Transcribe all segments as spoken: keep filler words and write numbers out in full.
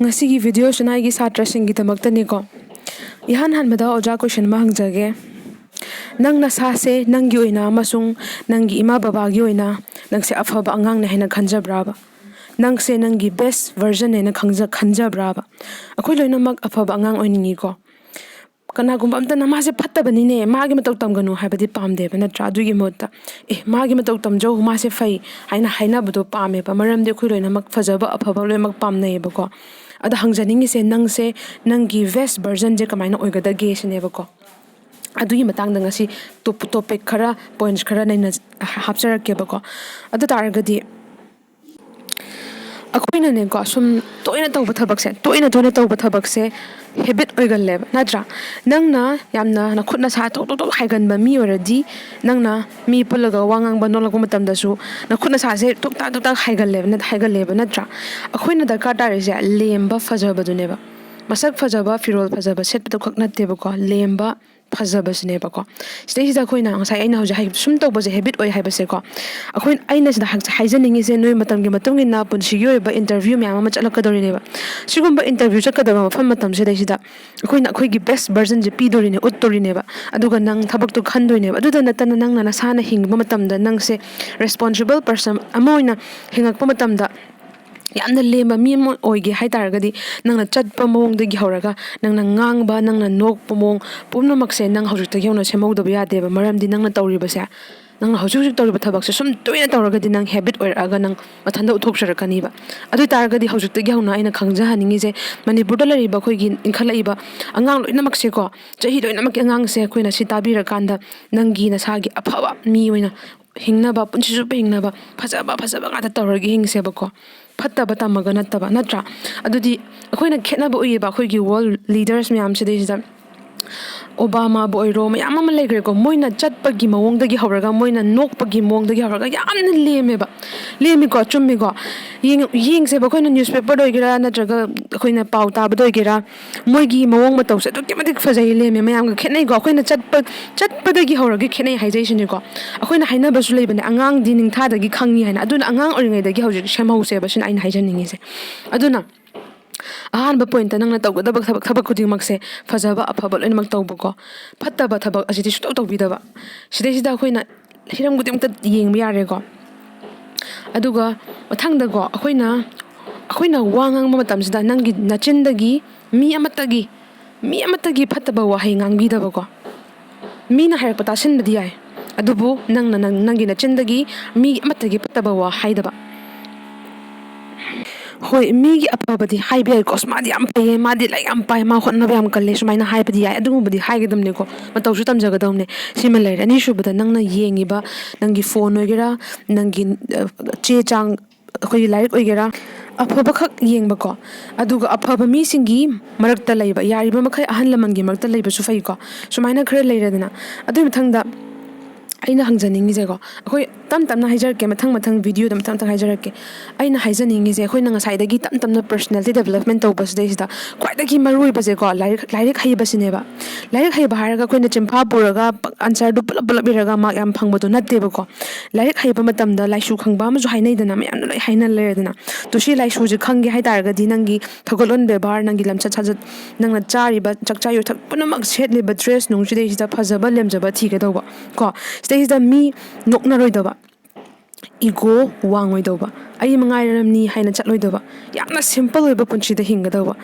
ꯉꯁꯤꯒꯤ ꯚꯤꯗꯤꯑꯣꯁꯤꯅ ꯑꯩꯒꯤ ꯁꯥꯇ꯭ꯔꯁꯤꯡꯒꯤꯗꯃꯛꯇꯅꯤꯀꯣ꯫ ꯏꯍꯥꯟ ꯍꯥꯟꯕꯗ ꯑꯣꯖꯥ ꯀꯣꯏꯁꯟ ꯑꯃ ꯍꯪꯖꯒꯦ꯫ ꯅꯪ ꯅꯁꯥꯁꯦ ꯅꯪꯒꯤ ꯑꯣꯏꯅ ꯑꯃꯁꯨꯡ ꯅꯪꯒꯤ ꯏꯃꯥ ꯕꯕꯥꯒꯤ ꯑꯣꯏꯅ ꯅꯪꯁꯦ ꯑꯐꯕ ꯑꯉꯥꯡꯅꯦ ꯍꯥꯏꯅ ꯈꯟꯖꯕ꯭ꯔꯥꯕ? ꯅꯪꯁꯦ ꯅꯪꯒꯤ best version ꯅꯦꯅ ꯈꯪꯖ-, ꯈꯟꯖꯕ꯭ꯔꯥꯕ? ꯑꯩꯈꯣꯏ ꯂꯣꯏꯅꯃꯛ ꯑꯐꯕ ꯑꯉꯥꯡ ꯑꯣꯏꯅꯤꯡꯉꯤꯀꯣ꯫ ꯀꯅꯥꯒꯨꯝꯕ ꯑꯝꯇꯅ "ꯃꯥꯁꯦ ꯐꯠꯇꯕꯅꯤꯅꯦ, ꯃꯥꯒꯤ ꯃꯇꯧ ꯇꯝꯒꯅꯨ" ꯍꯥꯏꯕꯗꯤ ꯄꯥꯝꯗꯦꯕ, ꯅꯠꯇ꯭ꯔꯥ? ꯑꯗꯨꯒꯤ ꯃꯍꯨꯠꯇ, "ꯑꯦ, ꯃꯥꯒꯤ ꯃꯇꯧ ꯇꯝꯖꯧ, ꯃꯥꯁꯦ ꯐꯩ" ꯍꯥꯏꯅ ꯍꯥꯏꯅꯕꯗꯣ ꯄꯥꯝꯃꯦꯕ꯫ ꯃꯔꯝꯗꯤ ꯑꯩꯈꯣꯏ ꯂꯣꯏꯅꯃꯛ ꯐꯖꯕ ꯑꯐꯕ ꯂꯣꯏꯅꯃꯛ ꯄꯥꯝꯅꯩꯌꯦꯕꯀꯣ꯫ ꯑꯗ ꯍꯪꯖꯅꯤꯡꯉꯤꯁꯦ, ꯅꯪꯁꯦ ꯅꯪꯒꯤ best version ꯁꯦ ꯀꯃꯥꯏꯅ ꯑꯣꯏꯒꯗꯒꯦ ꯁꯤꯅꯦꯕꯀꯣ꯫ ꯑꯗꯨꯒꯤ ꯃꯇꯥꯡꯗ ꯉꯁꯤ top-, topic ꯈꯔ, points ꯈꯔ ꯅꯩꯅ-, ꯍꯥꯞꯆꯔꯛꯀꯦꯕꯀꯣ꯫ ꯑꯗꯨ ꯇꯥꯔꯒꯗꯤ ꯑꯩꯈꯣꯏꯅꯅꯦꯀꯣ, ꯁꯨꯝ ꯇꯣꯏꯅ ꯇꯧꯕ ꯊꯕꯛꯁꯦ, ꯇꯣꯏꯅ ꯇꯣꯏꯅ ꯇꯧꯕ ꯊꯕꯛꯁꯦ habit ꯑꯣꯏꯒꯜꯂꯦꯕ, ꯅꯠꯇ꯭ꯔꯥ? ꯅꯪꯅ ꯌꯥꯝꯅ ꯅꯈꯨꯠ ꯅꯁꯥ ꯇꯣꯛ ꯇꯣꯛ ꯇꯣꯛ ꯍꯥꯏꯒꯟꯕ ꯃꯤ ꯑꯣꯏꯔꯗꯤ, ꯅꯪꯅ ꯃꯤ ꯄꯨꯜꯂꯒ ꯋꯥ ꯉꯥꯡꯕ ꯅꯣꯛꯂꯛꯄ ꯃꯇꯝꯗꯁꯨ ꯅꯈꯨꯠ ꯅꯁꯥꯁꯦ ꯇꯣꯛ ꯇꯥꯛ ꯇꯣꯛ ꯇꯥꯛ ꯍꯥꯏꯒꯜꯂꯦꯕ, ꯅꯠ-, ꯍꯥꯏꯒꯜꯂꯦꯕ, ꯅꯠꯇ꯭ꯔꯥ? ꯑꯩꯈꯣꯏꯅ ꯗꯔꯀꯥꯔ ꯇꯥꯔꯤꯁꯦ ꯂꯦꯝꯕ ꯐꯖꯕꯗꯨꯅꯦꯕ꯫ ꯃꯁꯛ ꯐꯖꯕ, ꯐꯤꯔꯣꯜ ꯐꯖꯕ ꯁꯦꯠꯄꯗꯨ ꯈꯛ ꯅꯠꯇꯦꯕꯀꯣ, ꯂꯦꯝꯕ ꯐꯖꯕꯁꯤꯅꯦꯕꯀꯣ꯫ ꯁꯤꯗꯩꯁꯤꯗ ꯑꯩꯈꯣꯏꯅ ꯉꯁꯥꯏ ꯑꯩꯅ ꯍꯧꯖꯤꯛ ꯍꯥꯏꯈꯤꯕ ꯁꯨꯝ ꯇꯧꯕꯁꯦ habit ꯑꯣꯏ ꯍꯥꯏꯕꯁꯦꯀꯣ꯫ ꯑꯩꯈꯣꯏ, ꯑꯩꯅ ꯁꯤꯗ ꯍꯥꯏ-, ꯍꯥꯏꯖꯅꯤꯡꯉꯤꯁꯦ, ꯅꯣꯏ ꯃꯇꯝꯒꯤ ꯃꯇꯨꯡ ꯏꯟꯅ ꯄꯨꯟꯁꯤꯒꯤ ꯑꯣꯏꯕ interview ꯃꯌꯥꯝ ꯑꯃ ꯆꯠꯂꯛꯀꯗꯧꯔꯤꯅꯦꯕ꯫ ꯁꯤꯒꯨꯝꯕ interview ꯆꯠꯀꯗꯕ ꯃꯐꯝ ꯃꯇꯝꯁꯤꯗꯩꯁꯤꯗ ꯑꯩꯈꯣꯏꯅ ꯑꯩꯈꯣꯏꯒꯤ best version ꯁꯦ ꯄꯤꯗꯣꯔꯤꯅꯦ, ꯎꯠꯇꯣꯔꯤꯅꯦꯕ꯫ ꯑꯗꯨꯒ ꯅꯪ ꯊꯕꯛꯇꯣ ꯈꯟꯗꯣꯏꯅꯦꯕ꯫ ꯑꯗꯨꯗ ꯅꯠꯇꯅ ꯅꯪꯅ ꯅꯁꯥꯅ ꯍꯤꯡꯕ ꯃꯇꯝꯗ ꯅꯪꯁꯦ responsible person ꯑꯃ ꯑꯣꯏꯅ ꯍꯤꯡꯉꯛꯄ ꯃꯇꯝꯗ, ꯌꯥꯝꯅ ꯂꯦꯝꯕ ꯃꯤ ꯑꯃ ꯑꯣꯏꯒꯦ ꯍꯥꯏ ꯇꯥꯔꯒꯗꯤ, ꯅꯪꯅ ꯆꯠꯄ ꯃꯑꯣꯡꯗꯒꯤ ꯍꯧꯔꯒ, ꯅꯪꯅ ꯉꯥꯡꯕ, ꯅꯪꯅ ꯅꯣꯛꯄ ꯃꯑꯣꯡ ꯄꯨꯝꯅꯃꯛꯁꯦ ꯅꯪ ꯍꯧꯖꯤꯛꯇꯒꯤ ꯍꯧꯅ ꯁꯦꯝꯍꯧꯗꯕ ꯌꯥꯗꯦꯕ꯫ ꯃꯔꯝꯗꯤ ꯅꯪꯅ ꯇꯧꯔꯤꯕꯁꯦ, ꯅꯪꯅ ꯍꯧꯖꯤꯛ ꯍꯧꯖꯤꯛ ꯇꯧꯔꯤꯕ ꯊꯕꯛꯁꯦ ꯁꯨꯝ ꯇꯣꯏꯅ ꯇꯧꯔꯒꯗꯤ ꯅꯪ habit ꯑꯣꯏꯔꯛꯑꯒ ꯅꯪ ꯃꯊꯟꯇ ꯎꯠꯊꯣꯛꯆꯔꯛꯀꯅꯤꯕ꯫ ꯑꯗꯨ ꯑꯣꯏ ꯇꯥꯔꯒꯗꯤ ꯍꯧꯖꯤꯛꯇꯒꯤ ꯍꯧꯅ ꯑꯩꯅ ꯈꯪꯖꯍꯟꯅꯤꯡꯉꯤꯁꯦ, ꯃꯅꯤꯄꯨꯔꯗ ꯂꯩꯔꯤꯕ ꯑꯩꯈꯣꯏꯒꯤ ꯏꯟꯈꯠꯂꯛꯏꯕ ꯑꯉꯥꯡ ꯂꯣꯏꯅꯃꯛꯁꯦꯀꯣ, ꯆꯍꯤ ꯂꯣꯏꯅꯃꯛꯀꯤ ꯑꯉꯥꯡꯁꯦ ꯑꯩꯈꯣꯏꯅ ꯁꯤ ꯇꯥꯕꯤꯔꯀꯥꯟꯗ ꯅꯪꯒꯤ ꯅꯁꯥꯒꯤ ꯑꯐꯕ ꯃꯤ ꯑꯣꯏꯅ ꯍꯤꯡꯅꯕ, ꯄꯨꯟꯁꯤ ꯆꯨꯞꯄ ꯍꯤꯡꯅꯕ ꯐꯖꯕ ꯐꯖꯕ ꯉꯥꯛꯇ ꯇꯧꯔꯒ ꯍꯤꯡꯁꯦꯕꯀꯣ꯫ ꯐꯠꯇꯕ ꯇꯝꯃꯒ ꯅꯠꯇꯕ, ꯅꯠꯇ꯭ꯔꯥ? ꯑꯗꯨꯗꯤ ꯑꯩꯈꯣꯏꯅ ꯈꯦꯠꯅꯕ ꯎꯏꯌꯦꯕ, ꯑꯩꯈꯣꯏꯒꯤ world leaders ꯃꯌꯥꯝꯁꯤꯗꯩꯁꯤꯗ꯫ ꯑꯣꯕꯥꯃꯥꯕꯨ ꯑꯣꯏꯔꯣ, ꯃꯌꯥꯝ ꯑꯃ ꯂꯩꯈ꯭ꯔꯦꯀꯣ꯫ ꯃꯣꯏꯅ ꯆꯠꯄꯒꯤ ꯃꯑꯣꯡꯗꯒꯤ ꯍꯧꯔꯒ, ꯃꯣꯏꯅ ꯅꯣꯛꯄꯒꯤ ꯃꯑꯣꯡꯗꯒꯤ ꯍꯧꯔꯒ ꯌꯥꯝꯅ ꯂꯦꯝꯃꯦꯕ꯫ ꯂꯦꯝꯃꯤꯀꯣ, ꯆꯨꯝꯃꯤꯀꯣ꯫ ꯌꯦꯡ-, ꯌꯦꯡꯁꯦꯕ, ꯑꯩꯈꯣꯏꯅ newspaperꯗ ꯑꯣꯏꯒꯦꯔꯥ, ꯅꯠꯇ꯭ꯔꯒ ꯑꯩꯈꯣꯏꯅ ꯄꯥꯎ ꯇꯥꯕꯗ ꯑꯣꯏꯒꯦꯔꯥ, ꯃꯣꯏꯒꯤ ꯃꯑꯣꯡ ꯃꯇꯧꯁꯦ ꯑꯗꯨꯛꯀꯤ ꯃꯇꯤꯛ ꯐꯖꯩ, ꯂꯦꯝꯃꯦ, ꯃꯌꯥꯝꯒ ꯈꯦꯠꯅꯩꯀꯣ꯫ ꯑꯩꯈꯣꯏꯅ ꯆꯠꯄ, ꯆꯠꯄꯗꯒꯤ ꯍꯧꯔꯒ ꯈꯦꯠꯅꯩ ꯍꯥꯏꯖꯩꯁꯤꯅꯤꯀꯣ꯫ ꯑꯩꯈꯣꯏꯅ ꯍꯥꯏꯅꯕꯁꯨ ꯂꯩꯕꯅꯦ, "ꯑꯉꯥꯡꯗꯤ ꯅꯤꯡꯊꯥꯗꯒꯤ ꯈꯪꯉꯤ" ꯍꯥꯏꯅ꯫ ꯑꯗꯨꯅ ꯑꯉꯥꯡ ꯑꯣꯏꯔꯤꯉꯩꯗꯒꯤ ꯍꯧꯖꯤꯛ ꯁꯦꯝꯍꯧꯁꯦꯕ, ꯁꯤꯅ ꯑꯩꯅ ꯍꯥꯏꯖꯅꯤꯡꯉꯤꯁꯦ꯫ ꯑꯗꯨꯅ ꯑꯍꯥꯟꯕ ꯄꯣꯏꯟꯠꯇ, ꯅꯪꯅ ꯇꯧꯒꯗꯕ ꯊꯕꯛ ꯊꯕꯛ ꯈꯨꯗꯤꯡꯃꯛꯁꯦ ꯐꯖꯕ ꯑꯐꯕ ꯂꯣꯏꯅꯃꯛ ꯇꯧꯕꯀꯣ꯫ ꯐꯠꯇꯕ ꯊꯕꯛ ꯑꯁꯤꯗꯤ ꯁꯨꯡꯇꯧ ꯇꯧꯕꯤꯗꯕ꯫ ꯁꯤꯗꯩꯁꯤꯗ ꯑꯩꯈꯣꯏꯅ ꯍꯤꯔꯝ ꯈꯨꯗꯤꯡꯃꯛꯇ ꯌꯦꯡꯕ ꯌꯥꯔꯦꯀꯣ꯫ ꯑꯗꯨꯒ ꯃꯊꯪꯗꯀꯣ, ꯑꯩꯈꯣꯏꯅ ꯑꯩꯈꯣꯏꯅ ꯋꯥ ꯉꯥꯡꯕ ꯃꯇꯝꯁꯤꯗ ꯅꯪꯒꯤ ꯅꯆꯤꯟꯗꯒꯤ ꯃꯤ ꯑꯃꯠꯇꯒꯤ ꯃꯤ ꯑꯃꯠꯇꯒꯤ ꯐꯠꯇꯕ ꯋꯥꯍꯩ ꯉꯥꯡꯕꯤꯗꯕꯀꯣ꯫ ꯃꯤꯅ ꯍꯥꯏꯔꯛꯄ ꯇꯥꯁꯤꯟꯕꯗꯤ ꯌꯥꯏ, ꯑꯗꯨꯕꯨ ꯅꯪꯅ ꯅꯪ ꯅꯪꯒꯤ ꯅꯆꯤꯟꯗꯒꯤ ꯃꯤ ꯑꯃꯠꯇꯒꯤ ꯐꯠꯇꯕ ꯋꯥ ꯍꯥꯏꯗꯕ꯫ ꯍꯣꯏ, ꯃꯤꯒꯤ ꯑꯐꯕꯗꯤ ꯍꯥꯏꯕ ꯌꯥꯏꯀꯣ, "ꯑꯁ, ꯃꯥꯗꯤ ꯌꯥꯝ ꯐꯩꯌꯦ, ꯃꯥꯗꯤ ꯂꯥꯏꯔꯤꯛ ꯌꯥꯝ ꯄꯥꯏ, ꯃꯥ ꯍꯣꯠꯅꯕ ꯌꯥꯝ ꯀꯜꯂꯦ", ꯁꯨꯃꯥꯏꯅ ꯍꯥꯏꯕꯗꯤ ꯌꯥꯏ, ꯑꯗꯨꯒꯨꯝꯕꯗꯤ ꯍꯥꯏꯒꯗꯕꯅꯤꯀꯣ, ꯃꯇꯧꯁꯨ ꯇꯝꯖꯒꯗꯕꯅꯦ꯫ ꯁꯤꯃ ꯂꯩꯔꯦ꯫ ꯑꯅꯤꯁꯨꯕꯗ, ꯅꯪꯅ ꯌꯦꯡꯉꯤꯕ ꯅꯪꯒꯤ ꯐꯣꯟ ꯑꯣꯏꯒꯦꯔꯥ, ꯅꯪꯒꯤ, ꯑ, ꯆꯦ ꯆꯥꯡ, ꯑꯩꯈꯣꯏꯒꯤ ꯂꯥꯏꯔꯤꯛ ꯑꯣꯏꯒꯦꯔꯥ, ꯑꯐꯕꯈꯛ ꯌꯦꯡꯕꯀꯣ꯫ ꯑꯗꯨꯒ ꯑꯐꯕ ꯃꯤꯁꯤꯡꯒꯤ ꯃꯔꯛꯇ ꯂꯩꯕ, ꯌꯥꯔꯤꯕ ꯃꯈꯩ ꯑꯍꯜ ꯂꯃꯟꯒꯤ ꯃꯔꯛꯇ ꯂꯩꯕꯁꯨ ꯐꯩꯀꯣ꯫ ꯁꯨꯃꯥꯏꯅ ꯈꯔ ꯂꯩꯔꯦꯗꯅ꯫ ꯑꯗꯨꯒꯤ ꯃꯊꯪꯗ ꯑꯩꯅ ꯍꯪꯖꯅꯤꯡꯉꯤꯁꯦꯀꯣ, ꯑꯩꯈꯣꯏ ꯇꯞ ꯇꯞꯅ ꯍꯥꯏꯖꯔꯛꯀꯦ, ꯃꯊꯪ ꯃꯊꯪ ꯚꯤꯗꯤꯑꯣꯗ ꯃꯊꯪ ꯃꯊꯪ ꯍꯥꯏꯖꯔꯛꯀꯦ꯫ ꯑꯩꯅ ꯍꯥꯏꯖꯅꯤꯡꯉꯤꯁꯦ, ꯑꯩꯈꯣꯏꯅ ꯉꯁꯥꯏꯗꯒꯤ ꯇꯞ ꯇꯞꯅ personality development ꯇꯧꯕꯁꯤꯗꯩꯁꯤꯗ ꯈ꯭ꯋꯥꯏꯗꯒꯤ ꯃꯔꯨꯑꯣꯏꯕꯁꯦꯀꯣ, ꯂꯥꯏꯔꯤꯛ, ꯂꯥꯏꯔꯤꯛ ꯍꯩꯕꯁꯤꯅꯦꯕ꯫ ꯂꯥꯏꯔꯤꯛ ꯍꯩꯕ ꯍꯥꯏꯔꯒ ꯑꯩꯈꯣꯏꯅ ꯆꯤꯟꯐꯥ ꯄꯨꯔꯒ answerꯗꯨ ꯄꯨꯂꯞ ꯄꯨꯂꯞ ꯏꯔꯒ mark ꯌꯥꯝ ꯐꯪꯕꯗꯣ ꯅꯠꯇꯦꯕꯀꯣ꯫ ꯂꯥꯏꯔꯤꯛ ꯍꯩꯕ ꯃꯇꯝꯗ ꯂꯥꯏꯁꯨ ꯈꯪꯕ ꯑꯃꯁꯨ ꯍꯥꯏꯅꯩꯗꯅ, ꯃꯌꯥꯝꯅ ꯂꯣꯏ ꯍꯥꯏꯅ ꯂꯩꯔꯦꯗꯅ꯫ ꯇꯨ, ꯁꯤ ꯂꯥꯏꯁꯨꯁꯦ ꯈꯪꯒꯦ ꯍꯥꯏ ꯇꯥꯔꯒꯗꯤ ꯅꯪꯒꯤ ꯊꯧꯒꯜꯂꯣꯟ ꯕꯦꯕꯥꯔ, ꯅꯪꯒꯤ ꯂꯝꯆꯠ ꯁꯥꯖꯠ, ꯅꯪꯅ ꯆꯥꯔꯤꯕ ꯆꯥꯛꯆꯥ ꯌꯨꯊꯛ ꯄꯨꯝꯅꯃꯛ, ꯁꯦꯠꯂꯤꯕ dress ꯅꯨꯡꯁꯤꯗꯩꯁꯤꯗ ꯐꯖꯕ ꯂꯦꯝꯖꯕ ꯊꯤꯒꯗꯧꯕ ꯀꯣ꯫ ꯁꯤꯗꯩꯁꯤꯗ ꯃꯤ ꯅꯣꯛꯅꯔꯣꯏꯗꯕ, ego ꯋꯥꯡꯉꯣꯏꯗꯧꯕ, "ꯑꯩ ꯃꯉꯥꯏꯔꯝꯅꯤ" ꯍꯥꯏꯅ ꯆꯠꯂꯣꯏꯗꯕ, ꯌꯥꯝꯅ simple ꯑꯣꯏꯕ ꯄꯨꯟꯁꯤꯗ ꯍꯤꯡꯒꯗꯧꯕ꯫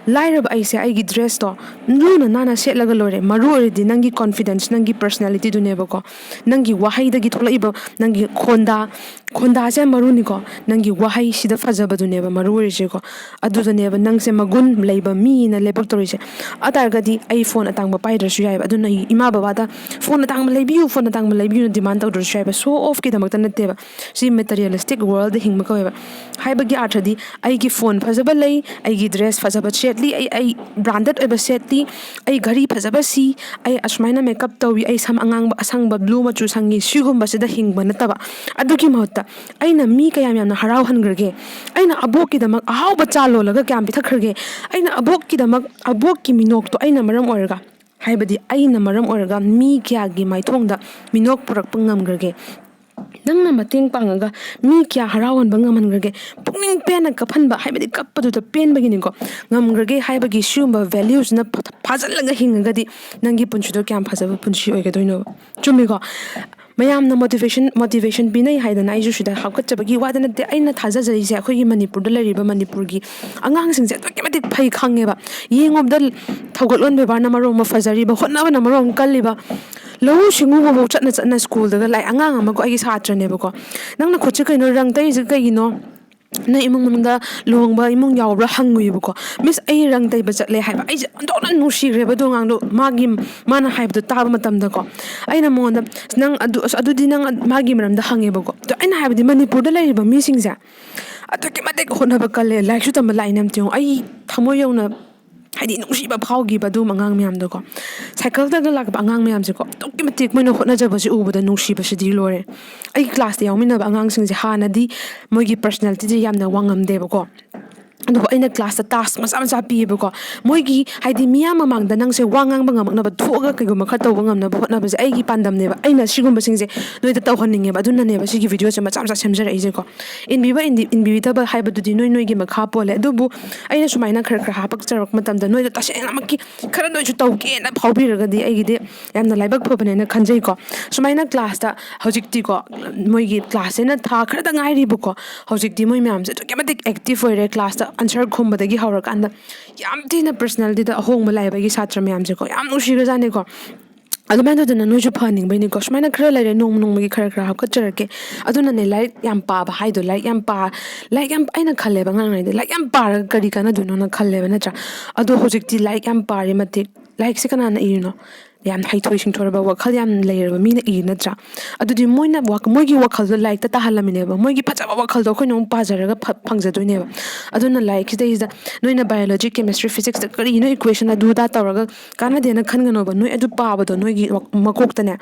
ꯂꯥꯏꯔꯕ ꯑꯩꯁꯦ ꯑꯩꯒꯤ dressꯇꯣ ꯂꯨꯅ ꯅꯥꯟꯅ ꯁꯦꯠꯂꯒ ꯂꯣꯏꯔꯦ꯫ ꯃꯔꯨ ꯑꯣꯏꯔꯤꯗꯤ ꯅꯪꯒꯤ confidence, ꯅꯪꯒꯤ personalityꯗꯨꯅꯦꯕꯀꯣ꯫ ꯅꯪꯒꯤ ꯋꯥꯍꯩꯗꯒꯤ ꯊꯣꯛꯂꯛꯏꯕ, ꯅꯪꯒꯤ ꯈꯣꯟꯗꯥ, ꯈꯣꯟꯗꯥꯁꯦ ꯌꯥꯝ ꯃꯔꯨꯅꯤꯀꯣ꯫ ꯅꯪꯒꯤ ꯋꯥꯍꯩꯁꯤꯗ ꯐꯖꯕꯗꯨꯅꯦꯕ ꯃꯔꯨ ꯑꯣꯏꯔꯤꯁꯦꯀꯣ꯫ ꯑꯗꯨꯗꯅꯦꯕ ꯅꯪꯁꯦ ꯃꯒꯨꯟ ꯂꯩꯕ ꯃꯤꯅ ꯂꯦꯞꯄꯛꯇꯧꯔꯤꯁꯦ꯫ ꯑꯗꯨ ꯇꯥꯔꯒꯗꯤ ꯑꯩ ꯐꯣꯟ ꯑꯇꯥꯡꯕ ꯄꯥꯏꯗ꯭ꯔꯁꯨ ꯌꯥꯏꯑꯕ, ꯑꯗꯨꯅ ꯑꯩ ꯏꯃꯥ ꯕꯕꯥꯗ "ꯐꯣꯟ ꯑꯇꯥꯡꯕ ꯂꯩꯕꯤꯌꯨ, ꯐꯣꯟ ꯑꯇꯥꯡꯕ ꯂꯩꯕꯤꯌꯨꯅ" demand ꯇꯧꯗ꯭ꯔꯁꯨ ꯌꯥꯏꯑꯕ꯫ Show offꯀꯤꯗꯃꯛꯇ ꯅꯠꯇꯦꯕ꯫ ꯁꯤ materialistic worldꯗ ꯍꯤꯡꯕ ꯀꯧꯋꯦꯕ꯫ ꯍꯥꯏꯕꯒꯤ ꯑꯥꯔꯊꯗꯤ ꯑꯩꯒꯤ ꯐꯣꯟ ꯐꯖꯕ ꯂꯩ, ꯑꯩꯒꯤ dress ꯐꯖꯕ ꯁꯦꯠꯂꯤ, ꯑꯩ, ꯑꯩ branded ꯑꯣꯏꯕ ꯁꯦꯠꯂꯤ, ꯑꯩ ꯘꯔꯤ ꯐꯖꯕ ꯁꯤ, ꯑꯩ ꯑꯁꯨꯃꯥꯏꯅ makeup ꯇꯧꯏ, ꯑꯩ ꯁꯝ ꯑꯉꯥꯡꯕ, ꯑꯁꯪꯕ blue ꯃꯆꯨ ꯁꯪꯉꯤ, ꯁꯤꯒꯨꯝꯕꯁꯤꯗ ꯍꯤꯡꯕ ꯅꯠꯇꯕ꯫ ꯑꯗꯨꯒꯤ ꯃꯍꯨꯠꯇ ꯑꯩꯅ ꯃꯤ ꯀꯌꯥꯝ ꯌꯥꯝꯅ ꯍꯔꯥꯎꯍꯟꯈ꯭ꯔꯒꯦ? ꯑꯩꯅ ꯑꯕꯣꯛꯀꯤꯗꯃꯛ ꯑꯍꯥꯎꯕ ꯆꯥ ꯂꯣꯜꯂꯒ ꯀꯌꯥꯝ ꯄꯤꯊꯛꯈ꯭ꯔꯒꯦ? ꯑꯩꯅ ꯑꯕꯣꯛꯀꯤꯗꯃꯛ, ꯑꯕꯣꯛꯀꯤ ꯃꯤꯅꯣꯛꯇꯣ ꯑꯩꯅ ꯃꯔꯝ ꯑꯣꯏꯔꯒ, ꯍꯥꯏꯕꯗꯤ ꯑꯩꯅ ꯃꯔꯝ ꯑꯣꯏꯔꯒ ꯃꯤ ꯀꯌꯥꯒꯤ ꯃꯥꯏꯊꯣꯡꯗ ꯃꯤꯅꯣꯛ ꯄꯨꯔꯛꯄ ꯉꯝꯈ꯭ꯔꯒꯦ? ꯅꯪꯅ ꯃꯇꯦꯡ ꯄꯥꯡꯉꯒ ꯃꯤ ꯀꯌꯥ ꯍꯔꯥꯎꯍꯟꯕ ꯉꯝꯍꯟꯈ꯭ꯔꯒꯦ? ꯄꯨꯛꯅꯤꯡ ꯄꯦꯟꯅ ꯀꯞꯍꯟꯕ ꯍꯥꯏꯕꯗꯤ ꯀꯞꯄꯗꯨꯗ ꯄꯦꯟꯕꯒꯤꯅꯤꯀꯣ꯫ ꯉꯝꯈ꯭ꯔꯒꯦ ꯍꯥꯏꯕꯒꯤ ꯁꯤꯒꯨꯝꯕ valueꯁꯤꯅ ꯐ-, ꯐꯥꯖꯤꯜꯂꯒ ꯍꯤꯡꯉꯒꯗꯤ ꯅꯪꯒꯤ ꯄꯨꯟꯁꯤꯗꯣ ꯀꯌꯥꯝ ꯐꯖꯕ ꯄꯨꯟꯁꯤ ꯑꯣꯏꯒꯗꯣꯏꯅꯣꯕ? ꯆꯨꯝꯃꯤꯀꯣ? ꯃꯌꯥꯝꯅ motivation, motivation ꯄꯤꯅꯩ ꯍꯥꯏꯗꯅ ꯑꯩꯁꯨ ꯁꯤꯗ ꯍꯥꯞꯀꯠꯆꯕꯒꯤ ꯋꯥꯗ ꯅꯠꯇꯦ꯫ ꯑꯩꯅ ꯊꯥꯖꯖꯔꯤꯁꯦ ꯑꯩꯈꯣꯏꯒꯤ ꯃꯅꯤꯄꯨꯔꯗ ꯂꯩꯔꯤꯕ ꯃꯅꯤꯄꯨꯔꯒꯤ ꯑꯉꯥꯡꯁꯤꯡꯁꯦ ꯑꯗꯨꯛꯀꯤ ꯃꯇꯤꯛ ꯐꯩ ꯈꯪꯉꯦꯕ꯫ ꯌꯦꯡꯉꯨꯕꯗ ꯊꯧꯒꯠꯂꯣꯟ ꯕꯦꯕꯥꯔꯅ ꯃꯔꯣꯟ ꯑꯃ ꯐꯖꯔꯤꯕ, ꯍꯣꯠꯅꯕꯅ ꯃꯔꯣꯟ ꯑꯃ ꯀꯜꯂꯤꯕ, ꯂꯧꯎ ꯁꯤꯡꯎꯕꯐꯥꯎ ꯆꯠꯅ ꯆꯠꯅ ꯁ꯭ꯀꯨꯜꯗꯒ ꯂꯥꯛꯑꯦ꯫ ꯑꯉꯥꯡ ꯑꯃꯒ ꯑꯩꯒꯤ ꯁꯥꯇ꯭ꯔꯅꯦꯕꯀꯣ꯫ "ꯅꯪꯅ ꯈꯨꯠꯁꯦ ꯀꯩꯅꯣ, ꯔꯪ ꯇꯩꯔꯤꯁꯦ ꯀꯩꯒꯤꯅꯣ? ꯅꯪ ꯏꯃꯨꯡ ꯃꯅꯨꯡꯗ ꯂꯨꯍꯣꯡꯕ ꯏꯃꯨꯡ ꯌꯥꯎꯕ꯭ꯔꯥ?" ꯍꯪꯉꯨꯏꯕꯀꯣ꯫ "ꯃꯤꯁ, ꯑꯩ ꯔꯪ ꯇꯩꯕ ꯆꯠꯂꯦ" ꯍꯥꯏꯕ꯫ ꯑꯩꯁꯦ ꯑꯣꯟꯊꯣꯛꯅ ꯅꯨꯡꯁꯤꯈ꯭ꯔꯦꯕ ꯑꯗꯨ ꯑꯉꯥꯡꯗꯣ꯫ ꯃꯥꯒꯤ, ꯃꯥꯅ ꯍꯥꯏꯕꯗꯣ ꯇꯥꯕ ꯃꯇꯝꯗꯀꯣ꯫ ꯑꯩꯅ ꯃꯉꯣꯟꯗ, "ꯅꯪ ꯑꯗꯨ, ꯑꯁ, ꯑꯗꯨꯗꯤ ꯅꯪ ꯑꯗ-," ꯃꯥꯒꯤ ꯃꯔꯝꯗ ꯍꯪꯉꯦꯕꯀꯣ꯫ ꯑꯗꯣ ꯑꯩꯅ ꯍꯥꯏꯕꯗꯤ ꯃꯅꯤꯄꯨꯔꯗ ꯂꯩꯔꯤꯕ ꯃꯤꯁꯤꯡꯁꯦ ꯑꯗꯨꯛꯀꯤ ꯃꯇꯤꯛ ꯍꯣꯠꯅꯕ ꯀꯜꯂꯦ, ꯂꯥꯏꯔꯤꯛꯁꯨ ꯇꯝꯕ ꯂꯥꯛꯏꯅꯦ ꯑꯝꯇ ꯌꯦꯡꯉꯨ꯫ ꯑꯩ ꯊꯃꯣꯏ ꯌꯧꯅ, ꯍꯥꯏꯗꯤ, ꯅꯨꯡꯁꯤꯕ ꯐꯥꯎꯈꯤꯕ ꯑꯗꯨꯒꯨꯝꯕ ꯑꯉꯥꯡ ꯃꯌꯥꯝꯗꯣꯀꯣ꯫ ꯁꯥꯏꯀꯜꯗꯒ ꯂꯥꯛꯄ ꯑꯉꯥꯡ ꯃꯌꯥꯝꯁꯦꯀꯣ, ꯑꯗꯨꯛꯀꯤ ꯃꯇꯤꯛ ꯃꯣꯏꯅ ꯍꯣꯠꯅꯖꯕꯁꯦ ꯎꯕꯗ ꯅꯨꯡꯁꯤꯕꯁꯤꯗꯤ ꯂꯣꯏꯔꯦ꯫ ꯑꯩ classꯇ ꯌꯥꯎꯃꯤꯟꯅꯕ ꯑꯉꯥꯡꯁꯤꯡꯁꯦ ꯍꯥꯟꯅꯗꯤ ꯃꯣꯏꯒꯤ personalityꯁꯦ ꯌꯥꯝꯅ ꯋꯥꯡꯉꯝꯗꯦꯕꯀꯣ꯫ ꯑꯗꯨꯕꯨ ꯑꯩꯅ classꯇ task ꯃꯆꯥ ꯃꯆꯥ ꯄꯤꯌꯦꯕꯀꯣ꯫ ꯃꯣꯏꯒꯤ, ꯍꯥꯏꯗꯤ, ꯃꯤꯌꯥꯝ ꯃꯃꯥꯡꯗ ꯅꯪꯁꯦ ꯋꯥ ꯉꯥꯡꯕ ꯉꯝꯃꯛꯅꯕ, ꯊꯣꯛꯑꯒ ꯀꯩꯒꯨꯝꯕ ꯈꯔ ꯇꯧꯕ ꯉꯝꯅꯕ ꯍꯣꯠꯅꯕꯁꯦ ꯑꯩꯒꯤ ꯄꯥꯟꯗꯝꯅꯦꯕ꯫ ꯑꯩꯅ ꯁꯤꯒꯨꯝꯕꯁꯤꯡꯁꯦ ꯅꯣꯏꯗ ꯇꯧꯍꯟꯅꯤꯡꯉꯦꯕ꯫ ꯑꯗꯨꯅꯅꯦꯕ ꯁꯤꯒꯤ videoꯁꯦ ꯃꯆꯥ ꯃꯆꯥ ꯁꯦꯝꯖꯔꯛꯏꯁꯦꯀꯣ꯫ ꯏꯟꯕꯤꯕ ꯏꯟꯗꯤ-, ꯏꯟꯕꯤꯗꯕ ꯍꯥꯏꯕꯗꯨꯗꯤ ꯅꯣꯏ ꯅꯣꯏꯒꯤ ꯃꯈꯥ ꯄꯣꯜꯂꯦ꯫ ꯑꯗꯨꯕꯨ ꯑꯩꯅ ꯁꯨꯃꯥꯏꯅ ꯈꯔ ꯈꯔ ꯍꯥꯄꯛꯆꯔꯛꯄ ꯃꯇꯝꯗ ꯅꯣꯏꯗ ꯇꯁꯦꯡꯅꯃꯛꯀꯤ ꯈꯔꯗ ꯑꯣꯏꯁꯨ ꯇꯧꯒꯦꯅ ꯐꯥꯎꯕꯤꯔꯒꯗꯤ ꯑꯩꯒꯤꯗꯤ ꯌꯥꯝꯅ ꯂꯥꯏꯕꯛ ꯐꯕꯅꯦꯅ ꯈꯟꯖꯩꯀꯣ꯫ ꯁꯨꯃꯥꯏꯅ classꯇ ꯍꯧꯖꯤꯛꯇꯤꯀꯣ, ꯃꯣꯏꯒꯤ classꯁꯤꯅ ꯊꯥ ꯈꯔꯗ ꯉꯥꯏꯔꯤꯕꯀꯣ꯫ ꯍꯧꯖꯤꯛꯇꯤ ꯃꯣꯏ ꯃꯌꯥꯝꯁꯦ ꯑꯗꯨꯛꯀꯤ ꯃꯇꯤꯛ active ꯑꯣꯏꯔꯦ꯫ Classꯇ answer ꯈꯨꯝꯕꯗꯒꯤ ꯍꯧꯔꯀꯥꯟꯗ ꯌꯥꯝ ꯊꯤꯅ personalityꯗ ꯑꯍꯣꯡꯕ ꯂꯥꯛꯑꯦꯕ ꯑꯩꯒꯤ ꯁꯥꯇ꯭ꯔ ꯃꯌꯥꯝꯁꯦꯀꯣ꯫ ꯌꯥꯝ ꯅꯨꯡꯁꯤꯈ꯭ꯔꯖꯥꯠꯅꯤꯀꯣ꯫ ꯑꯗꯨꯃꯥꯏꯅ ꯇꯧꯗꯅ ꯅꯣꯏꯁꯨ ꯐꯍꯟꯅꯤꯡꯕꯩꯅꯤꯀꯣ꯫ ꯁꯨꯃꯥꯏꯅ ꯈꯔ ꯂꯩꯔꯦ, ꯅꯣꯡꯃ ꯅꯣꯡꯃꯒꯤ ꯈꯔ ꯈꯔ ꯍꯥꯞꯀꯠꯆꯔꯛꯀꯦ꯫ ꯑꯗꯨꯅꯅꯦ, ꯂꯥꯏꯔꯤꯛ ꯌꯥꯝ ꯄꯥꯕ ꯍꯥꯏꯗꯣ, ꯂꯥꯏꯔꯤꯛ ꯌꯥꯝ ꯄꯥ-, ꯂꯥꯏꯔꯤꯛ ꯌꯥꯝ, ꯑꯩꯅ ꯈꯜꯂꯦꯕ ꯑꯉꯥꯡ ꯑꯣꯏꯔꯤꯉꯩꯗ, ꯂꯥꯏꯔꯤꯛ ꯌꯥꯝ ꯄꯥꯔꯒ ꯀꯔꯤ ꯀꯥꯟꯅꯗꯣꯏꯅꯣꯅ ꯈꯜꯂꯦꯕ, ꯅꯠꯇ꯭ꯔꯥ? ꯑꯗꯣ ꯍꯧꯖꯤꯛꯇꯤ ꯂꯥꯏꯔꯤꯛ ꯌꯥꯝ ꯄꯥꯔꯤ ꯃꯇꯤꯛ, ꯂꯥꯏꯔꯤꯛꯁꯦ ꯀꯅꯥꯅ ꯏꯔꯤꯅꯣ? ꯌꯥꯝ ꯍꯩꯊꯣꯏ ꯁꯤꯡꯊꯣꯏꯔꯕ, ꯋꯥꯈꯜ ꯌꯥꯝ ꯂꯩꯔꯕ ꯃꯤꯅ ꯏꯔꯤ, ꯅꯠꯇ꯭ꯔꯥ? ꯑꯗꯨꯗꯤ ꯃꯣꯏꯅ ꯋꯥ-, ꯃꯣꯏꯒꯤ ꯋꯥꯈꯜꯗꯣ ꯂꯥꯏꯔꯤꯛꯇ ꯇꯥꯍꯜꯂꯝꯃꯤꯅꯦꯕ꯫ ꯃꯣꯏꯒꯤ ꯐꯖꯕ ꯋꯥꯈꯜꯗꯣ ꯑꯩꯈꯣꯏꯅ ꯑꯃꯨꯛ ꯄꯥꯖꯔꯒ ꯐ-, ꯐꯪꯖꯗꯣꯏꯅꯦꯕ꯫ ꯑꯗꯨꯅ ꯂꯥꯏꯔꯤꯛꯁꯤꯗꯩꯁꯤꯗ ꯅꯣꯏꯅ biology, chemistry, physicsꯇ ꯀꯔꯤꯅꯣ equation ꯑꯗꯨ ꯑꯗꯥ ꯇꯧꯔꯒ ꯀꯥꯟꯅꯗꯦꯅ ꯈꯟꯒꯅꯣꯕ꯫ ꯅꯣꯏ ꯑꯗꯨ ꯄꯥꯕꯗꯣ ꯅꯣꯏꯒꯤ ꯋꯥ-, ꯃꯀꯣꯛꯇꯅꯦ